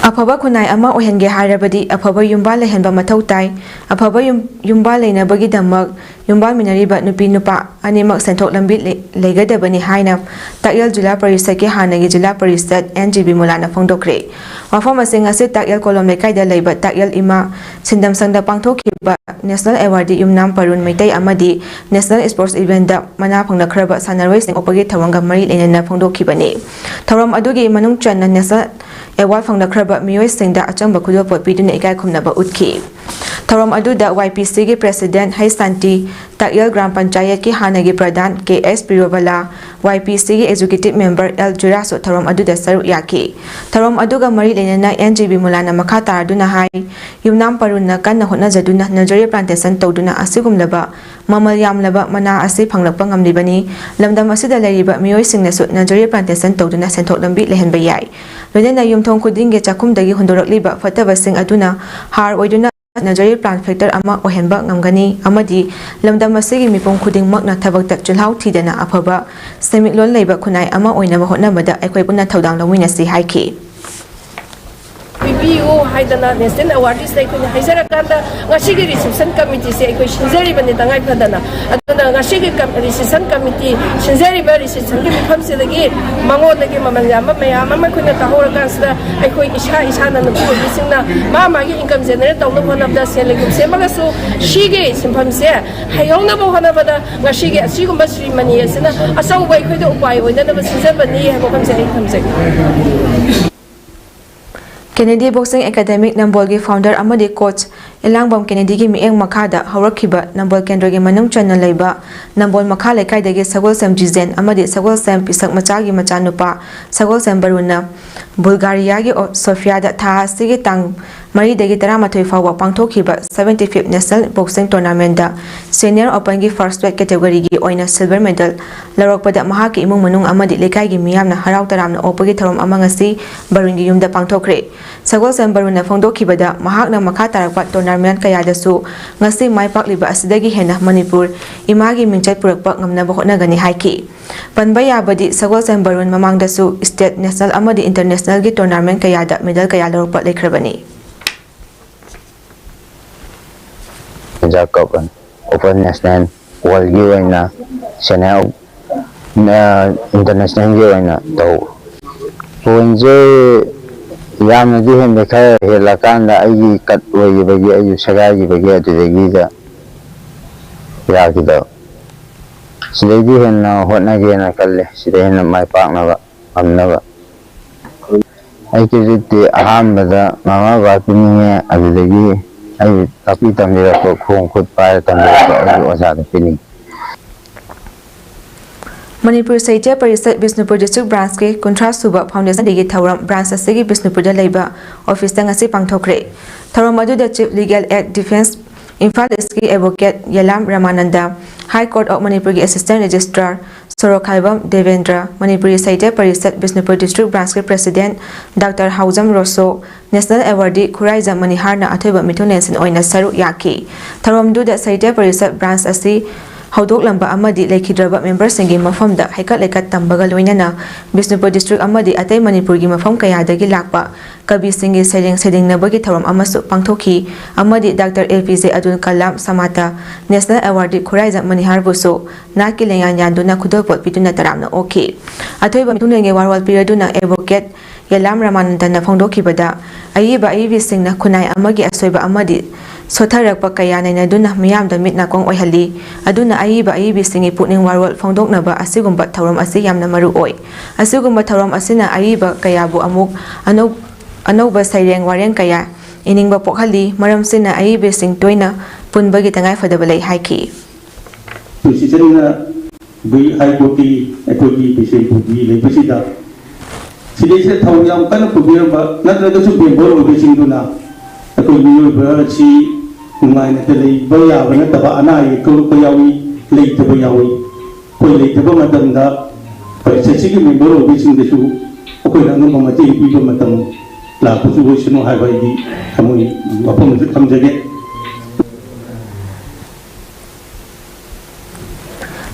ꯑꯐꯕ ꯈꯨꯟꯅꯥꯏ ꯑꯃ ꯑꯣꯏꯍꯟꯒꯦ ꯍꯥꯏꯔꯕꯗꯤ ꯑꯐꯕ ꯌꯨꯝꯕꯥꯜ ꯂꯩꯍꯟꯕ ꯃꯊꯧ ꯇꯥꯏ꯫ ꯑꯐꯕ ꯌꯨꯝ-, ꯌꯨꯝꯕꯥꯜ ꯂꯩꯅꯕꯒꯤꯗꯃꯛ ꯌꯨꯝꯕꯥꯟꯃꯤꯟꯅꯔꯤꯕ ꯅꯨꯄꯤ ꯅꯨꯄꯥ ꯑꯅꯤꯃꯛ ꯁꯦꯟꯊꯣꯛ ꯂꯝꯕꯤ ꯂꯩ-, ꯂꯩꯒꯗꯕꯅꯤ ꯍꯥꯏꯅ ꯇꯥꯛꯌꯦꯜ ꯖꯤꯂꯥ ꯄꯔꯤꯁꯠꯀꯤ ꯍꯥꯟꯅꯒꯤ ꯖꯤꯂꯥ ꯄꯔꯤꯁꯠ ꯑꯦꯟ ꯖꯤ ꯕꯤꯃꯣꯂꯥꯅ ꯐꯣꯡꯗꯣꯛꯈ꯭ꯔꯦ꯫ ꯋꯥꯐꯝ ꯑꯁꯤ ꯉꯁꯤ ꯇꯥꯛꯌꯦꯜ ꯀꯣꯂꯣꯝ ꯂꯩꯀꯥꯏꯗ ꯂꯩꯕ ꯇꯥꯛꯌꯦꯜ ꯏꯃꯥ ꯁꯤꯟꯗꯝ ꯁꯪꯗ ꯄꯥꯡꯊꯣꯛꯈꯤꯕ ꯅꯦꯁꯅꯦꯜ ꯑꯦꯋꯥꯔꯗꯤ ꯌꯨꯝꯅꯥꯝ ꯄꯔꯨꯟ ꯃꯩꯇꯩ ꯑꯃꯗꯤ ꯅꯦꯁꯅꯦꯜ ꯁ꯭ꯄꯣꯔꯠꯁ ꯏꯚꯦꯟꯠꯗ ꯃꯅꯥ ꯐꯪꯂꯛꯈ꯭ꯔꯕ ꯁꯥꯟꯅꯔꯣꯏꯁꯤꯡ ꯑꯣꯛꯄꯒꯤ ꯊꯧꯔꯝꯒ ꯃꯔꯤ ꯂꯩꯅꯅ ꯐꯣꯡꯗꯣꯛꯈꯤꯕꯅꯤ꯫ ꯊꯧꯔꯝ ꯑꯗꯨꯒꯤ ꯃꯅꯨꯡ ꯆꯟꯅ ꯅꯦꯁꯅꯦꯜ ꯑꯦꯋꯥꯔꯗ ꯐꯪꯂꯛꯈ꯭ꯔꯕ ꯃꯤꯑꯣꯏꯁꯤꯡꯗ ꯑꯆꯝꯕ ꯈꯨꯗꯣꯜꯄꯣꯠ ꯄꯤꯗꯨꯅ ꯏꯀꯥꯏ ꯈꯨꯝꯅꯕ ꯎꯠꯈꯤ꯫ ꯊꯧꯔꯝ ꯑꯗꯨꯗ ꯋꯥꯏ ꯄꯤ ꯁꯤꯒꯤ ꯄ꯭ꯔꯦꯁꯤꯗꯦꯟꯠ ꯍꯩꯁ ꯁꯥꯟꯇꯤ, ꯇꯥꯛꯌꯦꯜ ꯒ꯭ꯔꯥꯝ ꯄꯟꯆꯥꯌꯠꯀꯤ ꯍꯥꯟꯅꯒꯤ ꯄ꯭ꯔꯙꯥꯟ ꯀꯦ ꯑꯦꯁ ꯄ꯭ꯔꯤꯌꯣꯕꯂꯥ, ꯋꯥꯏ ꯄꯤ ꯁꯤꯒꯤ ꯑꯦꯛꯖꯤꯀ꯭ꯌꯨꯇꯤꯚ ꯃꯦꯝꯕꯔ ꯑꯦꯜ ꯖꯨꯔꯥꯁꯨ ꯊꯧꯔꯝ ꯑꯗꯨꯗ ꯁꯔꯨꯛ ꯌꯥꯈꯤ꯫ ꯊꯧꯔꯝ ꯑꯗꯨꯒ ꯃꯔꯤ ꯂꯩꯅꯅ ꯑꯦꯟ ꯖꯤ ꯕꯤꯃꯣꯂꯥꯅ ꯃꯈꯥ ꯇꯥꯔꯗꯨꯅ ꯍꯥꯏ, ꯌꯨꯝꯅꯥꯝ ꯄꯔꯨꯟꯅ ꯀꯟꯅ ꯍꯣꯠꯅꯖꯗꯨꯅ ꯅꯖꯔꯤ ꯄ꯭ꯂꯥꯟꯇꯦꯁꯟ ꯇꯧꯗꯨꯅ ꯑꯁꯤꯒꯨꯝꯂꯕ ꯃꯃꯜ ꯌꯥꯝꯂꯕ ꯃꯅꯥ ꯑꯁꯤ ꯐꯪꯂꯛꯄ ꯉꯝꯂꯤꯕꯅꯤ꯫ ꯂꯝꯗꯝ ꯑꯁꯤꯗ ꯂꯩꯔꯤꯕ ꯃꯤꯑꯣꯏꯁꯤꯡꯅꯁꯨ ꯅꯖꯔꯤ ꯄ꯭ꯂꯥꯟꯇꯦꯁꯟ ꯇꯧꯗꯨꯅ ꯁꯦꯟꯊꯣꯛ ꯂꯝꯕꯤ ꯂꯩꯍꯟꯕ ꯌꯥꯏ꯫ ꯂꯣꯏꯅꯅ ꯌꯨꯝꯊꯣꯡ ꯈꯨꯗꯤꯡꯒꯤ ꯆꯥꯛꯈꯨꯝꯗꯒꯤ ꯍꯨꯟꯗꯣꯔꯛꯂꯤꯕ ꯐꯠꯇꯕꯁꯤꯡ ꯑꯗꯨꯅ ꯍꯥꯔ ꯑꯣꯏꯗꯨꯅ ꯅꯖꯔꯤ ꯄ꯭ꯂꯥꯟ ꯐꯦꯛꯇꯔ ꯑꯃ ꯑꯣꯏꯍꯟꯕ ꯉꯝꯒꯅꯤ ꯑꯃꯗꯤ ꯂꯝꯗꯝ ꯑꯁꯤꯒꯤ ꯃꯤꯄꯨꯝ ꯈꯨꯗꯤꯡꯃꯛꯅ ꯊꯕꯛꯇ ꯆꯤꯜꯍꯥꯎ ꯊꯤꯗꯅ ꯑꯐꯕ ꯁꯦꯟꯃꯤꯠꯂꯣꯟ ꯂꯩꯕ ꯈꯨꯟꯅꯥꯏ ꯑꯃ ꯑꯣꯏꯅꯕ ꯍꯣꯠꯅꯕꯗ ꯑꯩꯈꯣꯏ ꯄꯨꯟꯅ ꯊꯧꯗꯥꯡ ꯂꯧꯃꯤꯟꯅꯁꯤ ꯍꯥꯏꯈꯤ꯫ ꯄꯤꯕꯤꯌꯨ ꯍꯥꯏꯗꯅ ꯅꯦꯁꯅꯦꯜ ꯑꯦꯋꯥꯔꯗꯤꯁꯇ ꯑꯩꯈꯣꯏꯅ ꯍꯥꯏꯖꯔꯀꯥꯟꯗ ꯉꯁꯤꯒꯤ ꯔꯤꯁꯦꯞꯁꯟ ꯀꯃꯤꯇꯤꯁꯦ ꯑꯩꯈꯣꯏ ꯁꯤꯟꯖꯔꯤꯕꯅꯤ ꯇꯉꯥꯏ ꯐꯗꯅ꯫ ꯑꯗꯨꯅ ꯉꯁꯤꯒꯤ ꯔꯤꯁꯦꯞꯁꯟ ꯀꯃꯤꯇꯤ ꯁꯤꯟꯖꯔꯤꯕ ꯔꯤꯁꯦꯞꯁꯟꯒꯤ ꯃꯤꯐꯝꯁꯤꯗꯒꯤ ꯃꯉꯣꯟꯗꯒꯤ ꯃꯃꯜ ꯌꯥꯝꯕ ꯃꯌꯥꯝ ꯑꯃ ꯑꯩꯈꯣꯏꯅ ꯇꯥꯍꯧꯔꯀꯥꯟꯁꯤꯗ ꯑꯩꯈꯣꯏ ꯏꯁꯥ ꯏꯁꯥꯅ ꯅꯨꯄꯤ ꯑꯣꯏꯕꯤꯁꯤꯡꯅ ꯃꯥ ꯃꯥꯒꯤ ꯏꯟꯀꯝ ꯖꯦꯅꯦꯔꯦꯠ ꯇꯧꯅꯕ ꯍꯣꯠꯅꯕꯗ ꯁꯦꯜ ꯂꯩꯒꯨꯝ ꯁꯦꯝꯃꯒꯁꯨ ꯁꯤꯒꯤ ꯁꯤꯟꯐꯝꯁꯦ ꯍꯩꯍꯧꯅꯕ ꯍꯣꯠꯅꯕꯗ ꯉꯁꯤꯒꯤ ꯑꯁꯤꯒꯨꯝꯕ ꯁꯤꯔꯤꯃꯅꯤ ꯑꯁꯤꯅ ꯑꯆꯧꯕ ꯑꯩꯈꯣꯏꯗ ꯎꯄꯥꯏ ꯑꯣꯏꯅꯅꯕ ꯁꯤꯟꯖꯕꯅꯤ ꯍꯥꯏꯕ ꯋꯥꯐꯝꯁꯦ ꯑꯩ ꯊꯝꯖꯒꯦ꯫ ꯀꯦꯅꯦꯗꯤ ꯕꯣꯛꯁꯤꯡ ꯑꯦꯀꯥꯗꯦꯃꯤꯛ ꯅꯝꯕꯣꯜꯒꯤ ꯐꯥꯎꯟꯗꯔ ꯑꯃꯗꯤ ꯀꯣꯆ ꯏꯂꯥꯡꯕꯝ ꯀꯦꯅꯦꯗꯤꯒꯤ ꯃꯤꯠꯌꯦꯡ ꯃꯈꯥꯗ ꯍꯧꯔꯛꯈꯤꯕ ꯅꯝꯕꯣꯜ ꯀꯦꯟꯗ꯭ꯔꯒꯤ ꯃꯅꯨꯡ ꯆꯟꯅ ꯂꯩꯕ ꯅꯝꯕꯣꯜ ꯃꯈꯥ ꯂꯩꯀꯥꯏꯗꯒꯤ ꯁꯒꯣꯜꯁꯦꯝ ꯖꯤꯖꯦꯟ ꯑꯃꯗꯤ ꯁꯒꯣꯜꯁꯦꯝ ꯄꯤꯁꯛ ꯃꯆꯥꯒꯤ ꯃꯆꯥꯅꯨꯄꯥ ꯁꯒꯣꯜꯁꯦꯝ ꯕꯔꯨꯟꯅ ꯕꯨꯜꯒꯥꯔꯤꯌꯥꯒꯤ ꯑꯣ- ꯁꯣꯐꯤꯌꯥꯗ ꯊꯥ ꯑꯁꯤꯒꯤ ꯇꯥꯡ ꯃꯔꯤꯗꯒꯤ ꯇꯔꯥꯃꯥꯊꯣꯏ ꯐꯥꯎꯕ ꯄꯥꯡꯊꯣꯛꯈꯤꯕ seventy fifth National Boxing Tournamentꯗ Senior Openꯒꯤ first weight categoryꯒꯤ ꯑꯣꯏꯅ silver medal ꯂꯧꯔꯛꯄꯗ ꯃꯍꯥꯛꯀꯤ ꯏꯃꯨꯡ ꯃꯅꯨꯡ ꯑꯃꯗꯤ ꯂꯩꯀꯥꯏꯒꯤ ꯃꯤꯌꯥꯝꯅ ꯍꯔꯥꯎ ꯇꯔꯥꯝꯅ ꯑꯣꯛꯄꯒꯤ ꯊꯧꯔꯝ ꯑꯃ ꯉꯁꯤ ꯕꯔꯨꯟꯒꯤ ꯌꯨꯝꯗ ꯄꯥꯡꯊꯣꯛꯈ꯭ꯔꯦ꯫ ꯁꯒꯣꯜꯁꯦꯝ ꯕꯔꯨꯟꯅ ꯐꯣꯡꯗꯣꯛꯈꯤꯕꯗ, ꯃꯍꯥꯛꯅ ꯃꯈꯥ ꯇꯥꯔꯛꯄ tournament ꯀꯌꯥꯗꯁꯨ ꯉꯁꯤ ꯃꯥꯏ ꯄꯥꯛꯂꯤꯕ ꯑꯁꯤꯗꯒꯤ ꯍꯦꯟꯅ ꯃꯅꯤꯄꯨꯔ ꯏꯃꯥꯒꯤ ꯃꯤꯡꯆꯠ ꯄꯨꯔꯛꯄ ꯉꯝꯅꯕ ꯍꯣꯠꯅꯒꯅꯤ ꯍꯥꯏꯈꯤ꯫ ꯄꯟꯕ ꯌꯥꯕꯗꯤ, ꯁꯒꯣꯜꯁꯦꯝ ꯕꯔꯨꯟ ꯃꯃꯥꯡꯗꯁꯨ state, national ꯑꯃꯗꯤ internationalꯒꯤ tournament ꯀꯌꯥꯗ medal ꯀꯌꯥ ꯂꯧꯔꯛꯄ ꯂꯩꯈ꯭ꯔꯕꯅꯤ꯫ Asia Cup, Open National, Worldꯒꯤ ꯑꯣꯏꯅ senior, internationalꯒꯤ ꯑꯣꯏꯅ ꯇꯧ꯫ Pointꯁꯦ ꯌꯥꯝꯅꯗꯤ ꯍꯦꯟꯗꯦ, ꯈꯔ ꯍꯦꯜꯂꯀꯥꯟꯗ ꯑꯩꯒꯤ cut ꯑꯣꯏꯈꯤꯕꯒꯤ, ꯑꯩꯁꯨ ꯁꯦꯒꯥꯏꯈꯤꯕꯒꯤ ꯑꯗꯨꯗꯒꯤꯗ ꯌꯥꯈꯤꯗꯕ꯫ ꯁꯤꯗꯩꯗꯤ ꯍꯦꯟꯅ ꯍꯣꯠꯅꯒꯦꯅ ꯈꯜꯂꯦ, ꯁꯤꯗꯩ ꯍꯦꯟꯅ ꯃꯥꯏ ꯄꯥꯛꯅꯕ ꯉꯝꯅꯕ꯫ ꯑꯩ cricketꯇꯤ ꯑꯍꯥꯟꯕꯗ ꯃꯃꯥ ꯕꯕꯥ ꯄꯤꯅꯤꯡꯉꯦ, ꯑꯗꯨꯗꯒꯤ ꯑꯩ ꯇꯥꯛꯄꯤ ꯇꯝꯕꯤꯔꯛꯄ, ꯈꯣꯡ ꯈꯨꯠ ꯄꯥꯏꯔ ꯇꯝꯕꯤꯔꯛꯄ ꯑꯩꯒꯤ ꯑꯣꯖꯥꯗ ꯄꯤꯅꯤꯡꯉꯤ꯫ ꯃꯅꯤꯄꯨꯔ ꯁꯥꯍꯤꯇ꯭ꯌ ꯄꯔꯤꯁꯠ ꯕꯤꯁꯅꯨꯄꯨꯔ ꯗꯤꯁꯇ꯭ꯔꯤꯛ ꯕ꯭ꯔꯥꯟꯁꯀꯤ ꯀꯨꯟꯊ꯭ꯔꯥ ꯁꯨꯕ ꯐꯥꯎꯟꯗꯦꯁꯟ ꯗꯦꯒꯤ ꯊꯧꯔꯝ ꯕ꯭ꯔꯥꯟꯁ ꯑꯁꯤꯒꯤ ꯕꯤꯁꯅꯨꯄꯨꯔꯗ ꯂꯩꯕ ꯑꯣꯐꯤꯁꯇ ꯉꯁꯤ ꯄꯥꯡꯊꯣꯛꯈ꯭ꯔꯦ꯫ ꯊꯧꯔꯝ ꯑꯗꯨꯗ chief legal aid defence Imphal ꯏꯁꯀꯤ advocate Yelam Ramananda, high court of ꯃꯅꯤꯄꯨꯔꯒꯤ ꯑꯦꯁꯤꯁꯇꯦꯟ ꯔꯦꯖꯤꯁꯇ꯭ꯔꯥꯔ ꯁꯣꯔꯣꯛꯈꯥꯏꯕꯝ ꯗꯦꯕꯦꯟꯗ꯭ꯔ, ꯃꯅꯤꯄꯨꯔꯤ ꯁꯥꯍꯤꯇ꯭ꯌ ꯄꯔꯤꯁꯠ ꯕꯤꯁꯅꯨꯄꯨꯔ ꯗꯤꯁꯇ꯭ꯔꯤꯛ ꯕ꯭ꯔꯥꯟꯁꯀꯤ president doctor Haojam Roso, national awardee Khuraijam ꯃꯅꯤꯍꯥꯔꯅ ꯑꯊꯣꯏꯕ ꯃꯤꯊꯨꯡꯂꯦꯟꯁꯤꯟ ꯑꯣꯏꯅ ꯁꯔꯨꯛ ꯌꯥꯈꯤ꯫ ꯊꯧꯔꯝꯗꯨꯗ ꯁꯥꯍꯤꯇ꯭ꯌ ꯄꯔꯤꯁꯠ ꯕ꯭ꯔꯥꯟꯁ ꯑꯁꯤ ꯍꯧꯗꯣꯛꯂꯝꯕ ꯑꯃꯗꯤ ꯂꯩꯈꯤꯗ꯭ꯔꯕ ꯃꯦꯝꯕꯔꯁꯤꯡꯒꯤ ꯃꯐꯝꯗ ꯍꯩꯀꯠ ꯂꯩꯀꯠ ꯇꯝꯕꯒ ꯂꯣꯏꯅꯅ ꯕꯤꯁꯅꯨꯄꯨꯔ ꯗꯤꯁꯇ꯭ꯔꯤꯛ ꯑꯃꯗꯤ ꯑꯇꯩ ꯃꯅꯤꯄꯨꯔꯒꯤ ꯃꯐꯝ ꯀꯌꯥꯗꯒꯤ ꯂꯥꯛꯄ ꯀꯕꯤꯁꯤꯡꯒꯤ ꯁꯩꯔꯦꯡ ꯁꯩꯗꯦꯡꯅꯕꯒꯤ ꯊꯧꯔꯝ ꯑꯃꯁꯨ ꯄꯥꯡꯊꯣꯛꯈꯤ ꯑꯃꯗꯤ ꯗꯥꯛꯇꯔ ꯑꯦ ꯄꯤ J Abdul Kalam ꯁꯃꯥꯇ national awardee Khuraijam ꯃꯅꯤꯍꯥꯔꯕꯨꯁꯨ ꯅꯥꯠꯀꯤ ꯂꯦꯡꯌꯥꯟ ꯌꯥꯟꯗꯨꯅ ꯈꯨꯗꯣꯜꯄꯣꯠ ꯄꯤꯗꯨꯅ ꯇꯔꯥꯝꯅ ꯑꯣꯛꯈꯤ꯫ ꯑꯊꯣꯏꯕ ꯃꯤꯊꯨꯡꯂꯦꯟꯒꯤ ꯋꯥꯔꯣꯜ ꯄꯤꯔꯗꯨꯅ ꯑꯦꯗꯚꯣꯀꯦꯠ ꯌꯦꯂꯥꯝ ꯔꯃꯥꯅꯟꯗꯟꯅ ꯐꯣꯡꯗꯣꯛꯈꯤꯕꯗ, ꯑꯏꯕ ꯑꯏꯕꯤꯁꯤꯡꯅ ꯈꯨꯟꯅꯥꯏ ꯑꯃꯒꯤ ꯑꯁꯣꯏꯕ ꯑꯃꯗꯤ ꯁꯣꯠꯊꯔꯛꯄ ꯀꯌꯥ ꯅꯩꯅꯗꯨꯅ ꯃꯤꯌꯥꯝꯗ ꯃꯤꯠ ꯅꯥꯀꯣꯡ ꯑꯣꯏꯍꯜꯂꯤ꯫ ꯑꯗꯨꯅ ꯑꯏꯕ ꯑꯏꯕꯤꯁꯤꯡꯒꯤ ꯄꯨꯛꯅꯤꯡ ꯋꯥꯔꯣꯜ ꯐꯣꯡꯗꯣꯛꯅꯕ ꯑꯁꯤꯒꯨꯝꯕ ꯊꯧꯔꯝ ꯑꯁꯤ ꯌꯥꯝꯅ ꯃꯔꯨ ꯑꯣꯏ꯫ ꯑꯁꯤꯒꯨꯝꯕ ꯊꯧꯔꯝ ꯑꯁꯤꯅ ꯑꯏꯕ ꯀꯌꯥꯕꯨ ꯑꯃꯨꯛ ꯑꯅꯧ-, ꯑꯅꯧꯕ ꯁꯩꯔꯦꯡ ꯋꯥꯔꯦꯡ ꯀꯌꯥ ꯏꯅꯤꯡꯕ ꯄꯣꯛꯍꯜꯂꯤ꯫ ꯃꯔꯝꯁꯤꯅ ꯑꯏꯕꯤꯁꯤꯡ ꯇꯣꯏꯅ ꯄꯨꯟꯕꯒꯤ ꯇꯉꯥꯏꯐꯗꯕ ꯂꯩ ꯍꯥꯏꯈꯤ꯫ ꯄꯨꯟꯁꯤꯆꯟꯅ ꯕꯤ ꯍꯥꯏ ꯀꯣꯔꯠꯀꯤ ꯑꯩꯈꯣꯏꯒꯤ ꯕꯤꯁꯦꯝꯄꯨꯔꯒꯤ ꯂꯩꯕꯁꯤꯗ ꯁꯤꯗꯩꯁꯤꯗ ꯊꯧ ꯌꯥꯝ ꯀꯟꯅ ꯄꯨꯕꯤꯔꯝꯕ ꯅꯠꯇ꯭ꯔꯒꯁꯨ ꯃꯦꯝꯕꯔ ꯑꯣꯏꯕꯁꯤꯡꯗꯨꯅ ꯑꯩꯈꯣꯏ ꯃꯤꯑꯣꯏꯕ ꯑꯁꯤ ꯅꯨꯡꯉꯥꯏꯅꯇ ꯂꯩꯕ ꯌꯥꯕ ꯅꯠꯇꯕ, ꯑꯅꯥ ꯑꯌꯦꯛ ꯊꯣꯛꯂꯛꯄ ꯌꯥꯎꯏ, ꯂꯩꯇꯕ ꯌꯥꯎꯏ꯫ ꯑꯩꯈꯣꯏ ꯂꯩꯇꯕ ꯃꯇꯝꯗ ꯄꯔꯤꯁꯠꯁꯤꯒꯤ ꯃꯦꯝꯕꯔ ꯑꯣꯏꯕꯁꯤꯡꯗꯁꯨ ꯑꯩꯈꯣꯏꯅ ꯑꯉꯝꯕ ꯃꯇꯦꯡ ꯄꯤꯕ ꯃꯇꯝ ꯂꯥꯛꯄꯁꯨ ꯑꯣꯏꯁꯅꯨ ꯍꯥꯏꯕ ꯑꯩꯒꯤ ꯊꯃꯣꯏ ꯋꯥꯐꯝ ꯑꯃꯁꯨ ꯊꯝꯖꯒꯦ꯫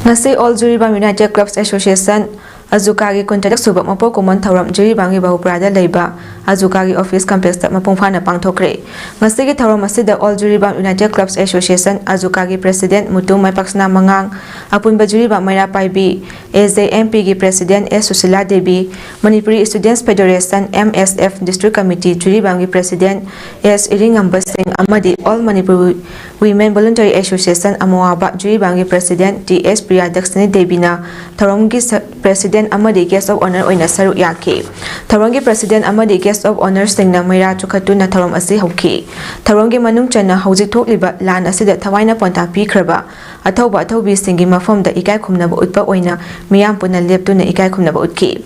ꯉꯁꯤ All Jiribam United Clubs Association, ꯑꯖꯨꯀꯥꯒꯤ ꯀꯨꯟꯇꯔꯦꯠ ꯁꯨꯕ ꯃꯄꯣꯛ ꯀꯨꯝꯑꯣꯟ ꯊꯧꯔꯝ ꯖꯤꯔꯤꯕꯥꯝꯒꯤ ꯕꯍꯨꯄꯨꯔꯥꯗ ꯂꯩꯕ ꯑꯖꯨꯀꯥꯒꯤ ꯑꯣꯐꯤꯁ ꯀꯝꯄ꯭ꯂꯦꯛꯁꯇ ꯃꯄꯨꯡ ꯐꯥꯅ ꯄꯥꯡꯊꯣꯛꯈ꯭ꯔꯦ꯫ ꯉꯁꯤꯒꯤ ꯊꯧꯔꯝ ꯑꯁꯤꯗ All Jiribam United Clubs Association, ꯑꯖꯨꯀꯥꯒꯤ ꯄ꯭ꯔꯦꯁꯤꯗꯦꯟꯠ ꯃꯨꯇꯨ ꯃꯥꯏꯄꯥꯛꯁꯅꯥ ꯃꯉꯥꯡ, ꯑꯄꯨꯟꯕ Jiribam Meira Paibi, A J M ꯄꯤꯒꯤ president S Sushila Devi, Manipuri students federation, M S F, district committee ꯖꯤꯔꯤꯕꯥꯝꯒꯤ ꯄ꯭ꯔꯦꯁꯤꯗꯦꯟꯠ ꯑꯦꯁ ꯏꯔꯤꯉꯝꯕ ꯁꯤꯡ ꯑꯃꯗꯤ All Manipur Women Voluntary Association, ꯑꯃꯣꯋꯥꯕꯥ, ꯖꯤꯔꯤꯕꯥꯝꯒꯤ ꯄ꯭ꯔꯦꯁꯤꯗꯦꯟꯠ ꯇꯤ ꯑꯦꯁ ꯄ꯭ꯔꯤꯌꯥꯗꯛꯁꯤꯅꯤ ꯗꯦꯕꯤꯅ ꯊꯧꯔꯝꯒꯤ ꯁ-, President ꯑꯃꯗꯤ Guest of Honour ꯑꯣꯏꯅ ꯁꯔꯨꯛ ꯌꯥꯈꯤ꯫ ꯊꯧꯔꯝꯒꯤ President ꯑꯃꯗꯤ Guest of Honourꯁꯤꯡꯅ ꯃꯩꯔꯥ ꯆꯨꯈꯠꯇꯨꯅ ꯊꯧꯔꯝ ꯑꯁꯤ ꯍꯧꯈꯤ꯫ ꯊꯧꯔꯝꯒꯤ ꯃꯅꯨꯡ ꯆꯟꯅ ꯍꯧꯖꯤꯛ ꯊꯣꯛꯂꯤꯕ ꯂꯥꯟ ꯑꯁꯤꯗ ꯊꯋꯥꯏꯅ ꯄꯣꯟꯇꯥ ꯄꯤꯈ꯭ꯔꯕ ꯑꯊꯧꯕ ꯑꯊꯧꯕꯤꯁꯤꯡꯒꯤ ꯃꯐꯝꯗ ꯏꯀꯥꯏ ꯈꯨꯝꯅꯕ ꯎꯠꯄ ꯑꯣꯏꯅ ꯃꯤꯌꯥꯝ ꯄꯨꯟꯅ ꯂꯦꯞꯇꯨꯅ ꯏꯀꯥꯏ ꯈꯨꯝꯅꯕ ꯎꯠꯈꯤ꯫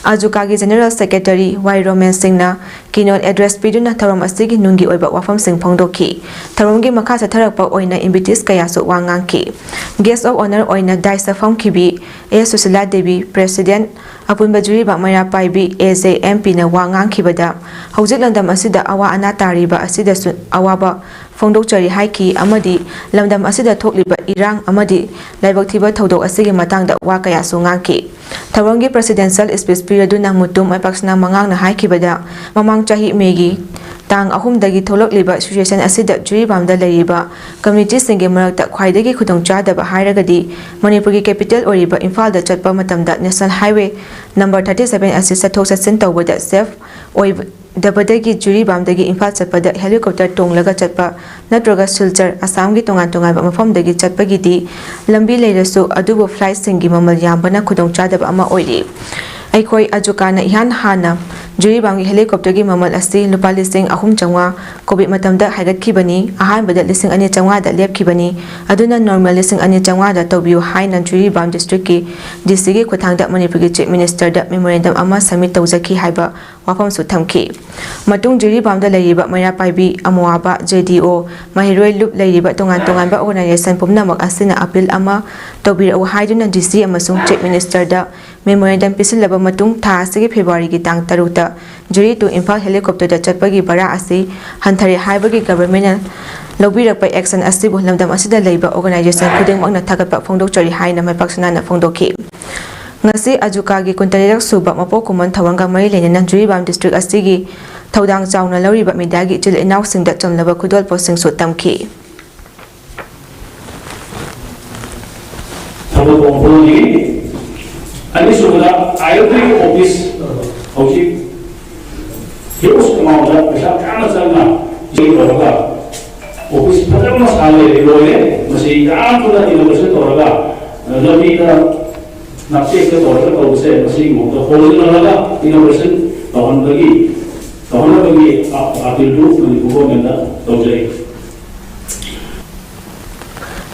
ꯑꯖꯨꯀꯥꯒꯤ General Secretary ꯋꯥꯏ ꯔꯣꯃꯦꯟ ꯁꯤꯡꯅ keynote address ꯄꯤꯗꯨꯅ ꯊꯧꯔꯝ ꯑꯁꯤꯒꯤ ꯅꯨꯡꯒꯤ ꯑꯣꯏꯕ ꯋꯥꯐꯝꯁꯤꯡ ꯐꯣꯡꯗꯣꯛꯈꯤ꯫ ꯊꯧꯔꯝꯒꯤ ꯃꯈꯥ ꯆꯠꯊꯔꯛꯄ ꯑꯣꯏꯅ invités ꯀꯌꯥꯁꯨ ꯋꯥ ꯉꯥꯡꯈꯤ꯫ Guest of Honour ꯑꯣꯏꯅ dais ꯇ ꯐꯝꯈꯤꯕꯤ ꯑꯦꯁ ꯁꯨꯁꯤꯂꯥ ꯗꯦꯕꯤ, President, ꯑꯄꯨꯟꯕ ꯖꯨꯔꯤꯕꯥꯝ ꯃꯩꯔꯥ ꯄꯥꯏꯕꯤ ꯑꯦ ꯖꯦ ꯑꯦꯝ ꯄꯤꯅ ꯋꯥ ꯉꯥꯡꯈꯤꯕꯗ, ꯍꯧꯖꯤꯛ ꯂꯝꯗꯝ ꯑꯁꯤꯗ ꯑꯋꯥ ꯑꯅꯥ ꯇꯥꯔꯤꯕ ꯑꯁꯤꯗꯁꯨ ꯑꯋꯥꯕ ꯐꯣꯡꯗꯣꯛꯆꯔꯤ ꯍꯥꯏꯈꯤ ꯑꯃꯗꯤ ꯂꯝꯗꯝ ꯑꯁꯤꯗ ꯊꯣꯛꯂꯤꯕ ꯏꯔꯥꯡ ꯑꯃꯗꯤ ꯂꯥꯏꯕꯛ ꯊꯤꯕ ꯊꯧꯗꯣꯛ ꯑꯁꯤꯒꯤ ꯃꯇꯥꯡꯗ ꯋꯥ ꯀꯌꯥꯁꯨ ꯉꯥꯡꯈꯤ꯫ ꯊꯧꯔꯝꯒꯤ Presidential Speech ꯄꯤꯔꯗꯨꯅ ꯃꯨꯇꯨꯝ ꯃꯥꯏꯄꯥꯛꯁꯅꯥ ꯃꯉꯥꯡꯅ ꯍꯥꯏꯈꯤꯕꯗ, ꯃꯃꯥꯡ ꯆꯍꯤ ꯃꯦꯒꯤ ꯇꯥꯡ ꯑꯍꯨꯝꯗꯒꯤ ꯊꯣꯛꯂꯛꯂꯤꯕ situation ꯑꯁꯤꯗ ꯖꯨꯔꯤꯕꯥꯝꯗ ꯂꯩꯔꯤꯕ communityꯁꯤꯡꯒꯤ ꯃꯔꯛꯇ ꯈ꯭ꯋꯥꯏꯗꯒꯤ ꯈꯨꯗꯣꯡꯆꯥꯗꯕ ꯍꯥꯏꯔꯒꯗꯤ ꯃꯅꯤꯄꯨꯔꯒꯤ capital ꯑꯣꯏꯔꯤꯕ ꯏꯝꯐꯥꯜꯗ ꯆꯠꯄ ꯃꯇꯝꯗ National Highway number thirty seven ꯑꯁꯤ ꯆꯠꯊꯣꯛ ꯆꯠꯁꯤꯟ ꯇꯧꯕꯗ safe ꯑꯣꯏꯗꯕꯗꯒꯤ ꯖꯨꯔꯤꯕꯥꯝꯗꯒꯤ ꯏꯝꯐꯥꯜ ꯆꯠꯄꯗ helicopter ꯇꯣꯡꯂꯒ ꯆꯠꯄ ꯅꯠꯇ꯭ꯔꯒ ꯁꯤꯜꯆꯔ, ꯑꯁꯥꯝꯒꯤ ꯇꯣꯉꯥꯟ ꯇꯣꯉꯥꯟꯕ ꯃꯐꯝꯗꯒꯤ ꯆꯠꯄꯒꯤꯗꯤ ꯂꯝꯕꯤ ꯂꯩꯔꯁꯨ, ꯑꯗꯨꯕꯨ flightꯁꯤꯡꯒꯤ ꯃꯃꯜ ꯌꯥꯝꯕꯅ ꯈꯨꯗꯣꯡꯆꯥꯗꯕ ꯑꯃ ꯑꯣꯏꯔꯤ꯫ ꯑꯩꯈꯣꯏ ꯑꯖꯨꯀꯥꯅ ꯏꯍꯥꯟ ꯍꯥꯟꯅ ꯖꯨꯔꯤꯕꯥꯝꯒꯤ helicopterꯒꯤ ꯃꯃꯜ ꯑꯁꯤ ꯂꯨꯄꯥ ꯂꯤꯁꯤꯡ ꯑꯍꯨꯝ ꯆꯥꯝꯃꯉꯥ COVID ꯃꯇꯝꯗ ꯍꯥꯏꯒꯠꯈꯤꯕꯅꯤ꯫ ꯑꯍꯥꯟꯕꯗ ꯂꯤꯁꯤꯡ ꯑꯅꯤ ꯆꯥꯝꯃꯉꯥꯗ ꯂꯦꯞꯈꯤꯕꯅꯤ꯫ ꯑꯗꯨꯅ normal ꯂꯤꯁꯤꯡ ꯑꯅꯤ ꯆꯥꯝꯃꯉꯥꯗ ꯇꯧꯕꯤꯌꯨ ꯍꯥꯏꯅ ꯖꯨꯔꯤꯕꯥꯝ districtꯀꯤ DCꯒꯤ ꯈꯨꯠꯊꯥꯡꯗ ꯃꯅꯤꯄꯨꯔꯒꯤ Chief Ministerꯗ memorandum ꯑꯃ submit ꯇꯧꯖꯈꯤ ꯍꯥꯏꯕ ꯋꯥꯐꯝꯁꯨ ꯊꯝꯈꯤ꯫ ꯃꯇꯨꯡ ꯖꯨꯔꯤꯕꯥꯝꯗ ꯂꯩꯔꯤꯕ ꯃꯩꯔꯥ ꯄꯥꯏꯕꯤ, ꯑꯃꯣꯋꯥꯕ, JDO, ꯃꯍꯩꯔꯣꯏ ꯂꯨꯞ ꯂꯩꯔꯤꯕ ꯇꯣꯉꯥꯟ ꯇꯣꯉꯥꯟꯕ organization ꯄꯨꯝꯅꯃꯛ ꯑꯁꯤꯅ appeal ꯑꯃ ꯇꯧꯕꯤꯔꯛꯎ ꯍꯥꯏꯗꯨꯅ DC ꯑꯃꯁꯨꯡ Chief Ministerꯗ memorandum ꯄꯤꯁꯤꯜꯂꯕ ꯃꯇꯨꯡ, ꯊꯥ ꯑꯁꯤꯒꯤ Februaryꯒꯤ ꯇꯥꯡ ꯇꯔꯨꯛꯇ ꯖꯨꯔꯤ to ꯏꯝꯐꯥꯜ helicopterꯗ ꯆꯠꯄꯒꯤ ꯚꯔꯥ ꯑꯁꯤ ꯍꯟꯊꯔꯦ ꯍꯥꯏꯕꯒꯤ governmentꯅ ꯂꯧꯕꯤꯔꯛꯄ action ꯑꯁꯤꯕꯨ ꯂꯝꯗꯝ ꯑꯁꯤꯗ ꯂꯩꯕ organization ꯈꯨꯗꯤꯡꯃꯛꯅ ꯊꯥꯒꯠꯄ ꯐꯣꯡꯗꯣꯛꯆꯔꯤ ꯍꯥꯏꯅ ꯃꯥꯏꯄꯥꯛꯁꯅꯥꯅ ꯐꯣꯡꯗꯣꯛꯈꯤ꯫ ꯉꯁꯤ ꯑꯖꯨꯀꯥꯒꯤ ꯀꯨꯟꯇꯔꯦꯠ ꯁꯨꯕ ꯃꯄꯣꯛ ꯀꯨꯝꯑꯣꯟ ꯊꯧꯔꯝꯒ ꯃꯔꯤ ꯂꯩꯅꯅ ꯖꯨꯔꯤꯕꯥꯝ district ꯑꯁꯤꯒꯤ ꯊꯧꯗꯥꯡ ꯆꯥꯎꯅ ꯂꯧꯔꯤꯕ mediaꯒꯤ ꯏꯆꯤꯜ ꯏꯅꯥꯎꯁꯤꯡꯗ ꯆꯝꯂꯕ ꯈꯨꯗꯣꯜꯄꯣꯠꯁꯤꯡꯁꯨ ꯇꯝꯈꯤ꯫ ꯊꯕꯛ ꯀꯣꯝꯊꯣꯛꯂꯤ꯫ ꯑꯅꯤꯁꯨꯕꯗ, ILPꯒꯤ office ꯍꯧꯖꯤꯛ huge amountꯗ ꯄꯩꯁꯥ ꯃꯌꯥꯝ ꯑꯃ ꯆꯪꯅ ꯆꯦꯛ ꯇꯧꯔꯒ office ꯐꯖꯕ ꯑꯃ ꯁꯥ ꯂꯩꯔꯦ, ꯂꯣꯏꯔꯦ꯫ ꯃꯁꯤ ꯌꯥꯝ ꯊꯨꯅ inauguration ꯇꯧꯔꯒ, ꯑ, ꯂꯝꯕꯤꯗ ꯅꯥꯞꯆꯦꯠꯇ ꯇꯧꯔꯒ ꯇꯧꯕꯁꯦ ꯃꯁꯤꯒꯤ ꯃꯍꯨꯠꯇ ꯍꯣꯜꯗ ꯂꯧꯔꯒ ꯏꯅꯣꯒ꯭ꯔꯦꯁꯟ ꯇꯧꯍꯟꯕꯒꯤ ꯇꯧꯍꯟꯅꯕꯒꯤ ꯑ- ꯑꯄꯤꯜꯗꯨ ꯃꯅꯤꯄꯨꯔ ꯒꯣꯔꯃꯦꯟꯗ ꯇꯧꯖꯩ꯫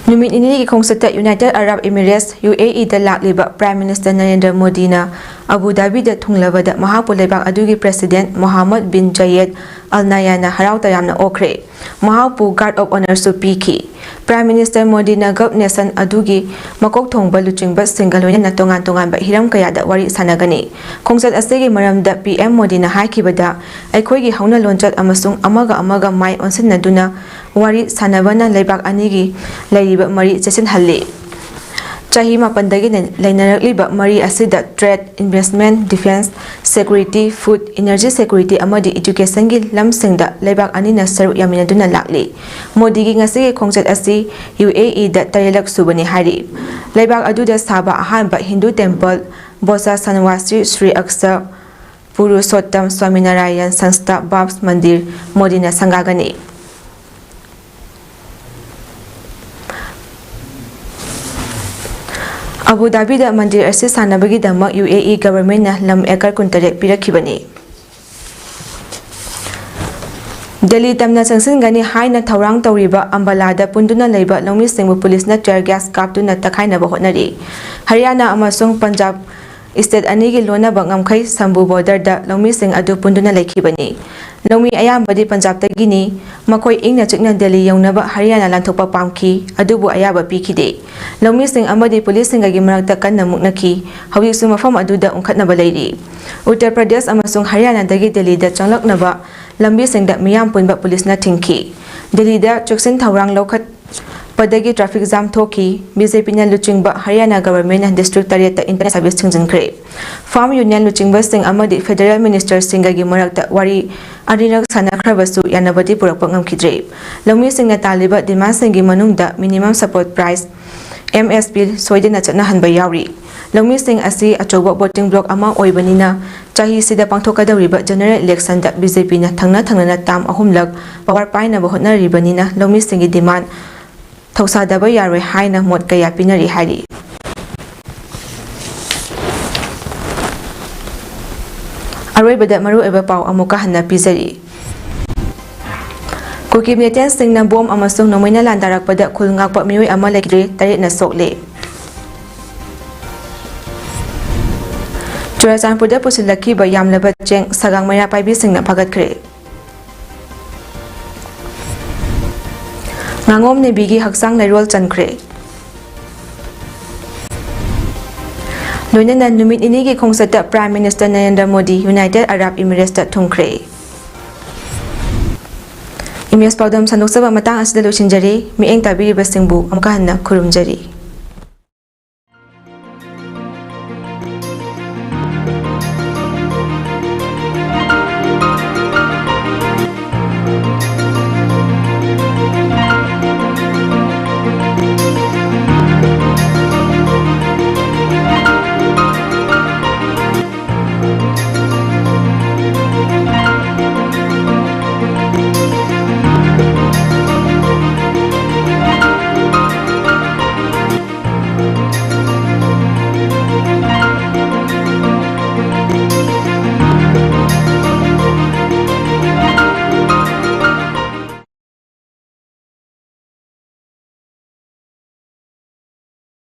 ꯅꯨꯃꯤꯠ ꯅꯤꯅꯤꯒꯤ ꯈꯣꯡꯆꯠꯇ ꯌꯨꯅꯥꯏꯇꯦꯗ ꯑꯔꯕ ꯏꯃꯤꯔꯦꯠꯁ, ꯌꯨ ꯑꯦ ꯏꯗ ꯂꯥꯛꯂꯤꯕ ꯄ꯭ꯔꯥꯏꯝ ꯃꯤꯅꯤꯁꯇꯔ ꯅꯔꯦꯟꯗ꯭ꯔ ꯃꯣꯗꯤꯅ ꯑꯕꯨ ꯙꯥꯕꯤꯗ ꯊꯨꯡꯂꯕꯗ ꯃꯍꯥꯛꯄꯨ ꯂꯩꯕꯥꯛ ꯑꯗꯨꯒꯤ ꯄ꯭ꯔꯦꯁꯤꯗꯦꯟꯠ ꯃꯣꯍꯥꯃꯗ ꯕꯤꯟ ꯖꯌꯦꯗ ꯑꯜ ꯅꯌꯥꯟꯅ ꯍꯔꯥꯎ ꯇꯌꯥꯝꯅ ꯑꯣꯛꯈ꯭ꯔꯦ꯫ ꯃꯍꯥꯛꯄꯨ ꯒꯥꯔꯗ ꯑꯣꯐ ꯑꯣꯅꯔꯁꯨ ꯄꯤꯈꯤ꯫ ꯄ꯭ꯔꯥꯏꯝ ꯃꯤꯅꯤꯁꯇꯔ ꯃꯣꯗꯤꯅ ꯒꯜꯐ ꯅꯦꯁꯟ ꯑꯗꯨꯒꯤ ꯃꯀꯣꯛ ꯊꯣꯡꯕ ꯂꯨꯆꯤꯡꯕꯁꯤꯡꯒ ꯂꯣꯏꯅꯅ ꯇꯣꯉꯥꯟ ꯇꯣꯉꯥꯟꯕ ꯍꯤꯔꯝ ꯀꯌꯥꯗ ꯋꯥꯔꯤ ꯁꯥꯟꯅꯒꯅꯤ꯫ ꯈꯣꯡꯆꯠ ꯑꯁꯤꯒꯤ ꯃꯔꯝꯗ ꯄꯤ ꯑꯦꯝ ꯃꯣꯗꯤꯅ ꯍꯥꯏꯈꯤꯕꯗ, ꯑꯩꯈꯣꯏꯒꯤ ꯍꯧꯅ ꯂꯣꯟꯆꯠ ꯑꯃꯁꯨꯡ ꯑꯃꯒ ꯑꯃꯒ ꯃꯥꯏ ꯑꯣꯟꯁꯤꯟꯅꯗꯨꯅ ꯋꯥꯔꯤ ꯁꯥꯟꯅꯕꯅ ꯂꯩꯕꯥꯛ ꯑꯅꯤꯒꯤ ꯂꯩꯔꯤꯕ ꯃꯔꯤ ꯆꯦꯠꯁꯤꯟꯍꯜꯂꯤ꯫ ꯆꯍꯤ ꯃꯥꯄꯟꯗꯒꯤ ꯂꯩ- ꯂꯩꯅꯔꯛꯂꯤꯕ ꯃꯔꯤ ꯑꯁꯤꯗ trade, investment, defence, security, food, energy security ꯑꯃꯗꯤ ꯏꯗꯨꯀꯦꯁꯟꯒꯤ ꯂꯝꯁꯤꯡꯗ ꯂꯩꯕꯥꯛ ꯑꯅꯤꯅ ꯁꯔꯨꯛ ꯌꯥꯃꯤꯟꯅꯗꯨꯅ ꯂꯥꯛꯂꯤ꯫ ꯃꯣꯗꯤꯒꯤ ꯉꯁꯤꯒꯤ ꯈꯣꯡꯆꯠ ꯑꯁꯤ ꯌꯨ ꯑꯦ ꯏꯗ ꯇꯔꯦꯠꯂꯛ ꯁꯨꯕꯅꯤ ꯍꯥꯏꯔꯤ꯫ ꯂꯩꯕꯥꯛ ꯑꯗꯨꯗ ꯁꯥꯕ ꯑꯍꯥꯟꯕ ꯍꯤꯟꯗꯨ ꯇꯦꯝꯄꯜ ꯕꯣꯁꯥ ꯁꯟꯋꯥꯁꯤ ꯁ꯭ꯔꯤ ꯑꯛꯁ ꯄꯨꯔꯨꯁꯣꯠꯇꯝ ꯁ꯭ꯋꯥꯃꯤꯅꯥꯔꯥꯌꯟ ꯁꯪꯁꯊꯥ ꯕꯥꯞꯁ ꯃꯟꯗꯤꯔ ꯃꯣꯗꯤꯅ ꯁꯪꯒꯥꯒꯅꯤ꯫ ꯑꯕꯨ ꯙꯥꯕꯤꯗ ꯃꯟꯗꯤꯔ ꯑꯁꯤ ꯁꯥꯅꯕꯒꯤꯗꯃꯛ ꯌꯨ ꯑꯦ ꯏ ꯒꯚꯔꯟꯃꯦꯟꯠꯅ ꯂꯝ ꯑꯦꯀꯔ ꯀꯨꯟꯇꯔꯦꯠ ꯄꯤꯔꯛꯈꯤꯕꯅꯤ꯫ ꯗꯦꯜꯂꯤ ꯇꯝꯅ ꯆꯪꯁꯤꯟꯒꯅꯤ ꯍꯥꯏꯅ ꯊꯧꯔꯥꯡ ꯇꯧꯔꯤꯕ ꯑꯝꯕꯥꯂꯥꯗ ꯄꯨꯟꯗꯨꯅ ꯂꯩꯕ ꯂꯧꯃꯤꯁꯤꯡꯕꯨ ꯄꯨꯂꯤꯁꯅ ꯇꯤꯌꯔ ꯒ꯭ꯌꯥꯁ ꯀꯥꯞꯇꯨꯅ ꯇꯛꯈꯥꯏꯅꯕ ꯍꯣꯠꯅꯔꯤ꯫ ꯍꯔꯤꯌꯥꯅꯥ ꯑꯃꯁꯨꯡ ꯄꯟꯖꯥꯕ ꯁ꯭ꯇꯦꯠ ꯑꯅꯤꯒꯤ ꯂꯣꯟꯅꯕ ꯉꯝꯈꯩ ꯁꯝꯕꯨ ꯕꯣꯔꯗꯔꯗ ꯂꯧꯃꯤꯁꯤꯡ ꯑꯗꯨ ꯄꯨꯟꯗꯨꯅ ꯂꯩꯈꯤꯕꯅꯤ꯫ ꯂꯧꯃꯤ ꯑꯌꯥꯝꯕꯗꯤ ꯄꯟꯖꯥꯕꯇꯒꯤꯅꯤ꯫ ꯃꯈꯣꯏ ꯏꯪꯅ ꯆꯤꯛꯅ ꯗꯦꯜꯂꯤ ꯌꯧꯅꯕ ꯍꯔꯤꯌꯥꯅꯥ ꯂꯥꯟꯊꯣꯛꯄ ꯄꯥꯝꯈꯤ, ꯑꯗꯨꯕꯨ ꯑꯌꯥꯕ ꯄꯤꯈꯤꯗꯦ꯫ ꯂꯧꯃꯤꯁꯤꯡ ꯑꯃꯗꯤ ꯄꯨꯂꯤꯁꯁꯤꯡꯒꯒꯤ ꯃꯔꯛꯇ ꯀꯟꯅ ꯃꯨꯛꯅꯈꯤ꯫ ꯍꯧꯖꯤꯛꯁꯨ ꯃꯐꯝ ꯑꯗꯨꯗ ꯎꯪꯈꯠꯅꯕ ꯂꯩꯔꯤ꯫ ꯎꯠꯇꯔ ꯄ꯭ꯔꯗꯦꯁ ꯑꯃꯁꯨꯡ ꯍꯔꯤꯌꯥꯅꯥꯗꯒꯤ ꯗꯦꯜꯂꯤꯗ ꯆꯪꯂꯛꯅꯕ ꯂꯝꯕꯤꯁꯤꯡꯗ ꯃꯤꯌꯥꯝ ꯄꯨꯟꯕ ꯄꯨꯂꯤꯁꯅ ꯊꯤꯡꯈꯤ꯫ ꯗꯦꯜꯂꯤꯗ ꯆꯦꯛꯁꯤꯟ ꯊꯧꯔꯥꯡ ꯂꯧꯈꯠꯄꯗꯒꯤ ꯇ꯭ꯔꯥꯐꯤꯛ ꯖꯥꯝ ꯊꯣꯛꯈꯤ꯫ ꯕꯤ ꯖꯦ ꯄꯤꯅ ꯂꯨꯆꯤꯡꯕ ꯍꯔꯤꯌꯥꯅꯥ ꯒꯚꯔꯟꯃꯦꯟꯠꯅ ꯗꯤꯁꯇ꯭ꯔꯤꯛ ꯇꯔꯦꯠꯇ ꯏꯟꯇꯔꯅꯦꯠ ꯁꯔꯚꯤꯁ ꯊꯤꯡꯖꯤꯟꯈ꯭ꯔꯦ꯫ ꯐꯥꯔꯝ ꯌꯨꯅꯤꯌꯟ ꯂꯨꯆꯤꯡꯕꯁꯤꯡ ꯑꯃꯗꯤ ꯐꯦꯗꯔꯦꯜ ꯃꯤꯅꯤꯁꯇꯔꯁꯤꯡꯒꯒꯤ ꯃꯔꯛꯇ ꯋꯥꯔꯤ ꯑꯅꯤꯔꯛ ꯁꯥꯟꯅꯈ꯭ꯔꯕꯁꯨ ꯌꯥꯅꯕꯗꯤ ꯄꯨꯔꯛꯄ ꯉꯝꯈꯤꯗ꯭ꯔꯦ꯫ ꯂꯧꯃꯤꯁꯤꯡꯅ ꯇꯥꯜꯂꯤꯕ ꯗꯤꯃꯥꯟꯁꯤꯡꯒꯤ ꯃꯅꯨꯡꯗ minimum support price, M S P, ꯁꯣꯏꯗꯅ ꯆꯠꯅꯍꯟꯕ ꯌꯥꯎꯔꯤ꯫ ꯂꯧꯃꯤꯁꯤꯡ ꯑꯁꯤ ꯑꯆꯧꯕ ꯚꯣꯇꯤꯡ ꯕ꯭ꯂꯣꯛ ꯑꯃ ꯑꯣꯏꯕꯅꯤꯅ ꯆꯍꯤꯁꯤꯗ ꯄꯥꯡꯊꯣꯛꯀꯗꯧꯔꯤꯕ ꯖꯦꯅꯔꯦꯜ ꯏꯂꯦꯛꯁꯟꯗ ꯕꯤ ꯖꯦ ꯄꯤꯅ ꯊꯪꯅ ꯊꯪꯅꯅ ꯇꯥꯝ ꯑꯍꯨꯝꯂꯛ ꯄꯋꯥꯔ ꯄꯥꯏꯅꯕ ꯍꯣꯠꯅꯔꯤꯕꯅꯤꯅ ꯂꯧꯃꯤꯁꯤꯡꯒꯤ ꯗꯤꯃꯥꯟ ꯊꯧꯁꯥꯗꯕ ꯌꯥꯔꯣꯏ ꯍꯥꯏꯅ ꯃꯣꯠ ꯀꯌꯥ ꯄꯤꯅꯔꯤ ꯍꯥꯏꯔꯤ꯫ ꯑꯔꯣꯏꯕꯗ ꯃꯔꯨꯑꯣꯏꯕ ꯄꯥꯎ ꯑꯃꯨꯛꯀ ꯍꯟꯅ ꯄꯤꯖꯔꯤ꯫ ꯀꯨꯀꯤ militantꯁꯤꯡꯅ ꯕꯣꯝ ꯑꯃꯁꯨꯡ ꯅꯣꯡꯃꯩꯅ ꯂꯥꯟꯗꯥꯔꯛꯄꯗ ꯈꯨꯜ ꯉꯥꯛꯄ ꯃꯤꯑꯣꯏ ꯑꯃ ꯂꯩꯈꯤꯗ꯭ꯔꯦ, ꯇꯔꯦꯠꯅ ꯁꯣꯛꯂꯦ꯫ ꯆꯨꯔꯆꯥꯟꯄꯨꯔꯗ ꯄꯨꯁꯤꯜꯂꯛꯈꯤꯕ ꯌꯥꯝꯂꯕ ꯆꯦꯡ ꯁꯒꯥꯡ ꯃꯩꯔꯥ ꯄꯥꯏꯕꯤꯁꯤꯡꯅ ꯐꯥꯒꯠꯈ꯭ꯔꯦ꯫ ꯉꯥꯉꯣꯝ ꯅꯦꯕꯤꯒꯤ ꯍꯛꯆꯥꯡ ꯂꯩꯔꯣꯜ ꯆꯟꯈ꯭ꯔꯦ꯫ ꯂꯣꯏꯅꯅ ꯅꯨꯃꯤꯠ ꯅꯤꯅꯤꯒꯤ ꯈꯣꯡꯆꯠꯇ Prime Minister Narendra Modi United Arab Emiratesꯇ ꯊꯨꯡꯈ꯭ꯔꯦ꯫ Image ꯄꯥꯎꯗꯝ ꯁꯟꯗꯣꯛꯆꯕ ꯃꯇꯥꯡ ꯑꯁꯤꯗ ꯂꯣꯏꯁꯤꯟꯖꯔꯦ꯫ ꯃꯤꯠꯌꯦꯡ ꯇꯥꯕꯤꯔꯤꯕꯁꯤꯡꯕꯨ ꯑꯃꯨꯛꯀ ꯍꯟꯅ ꯈꯨꯔꯨꯝꯖꯔꯤ꯫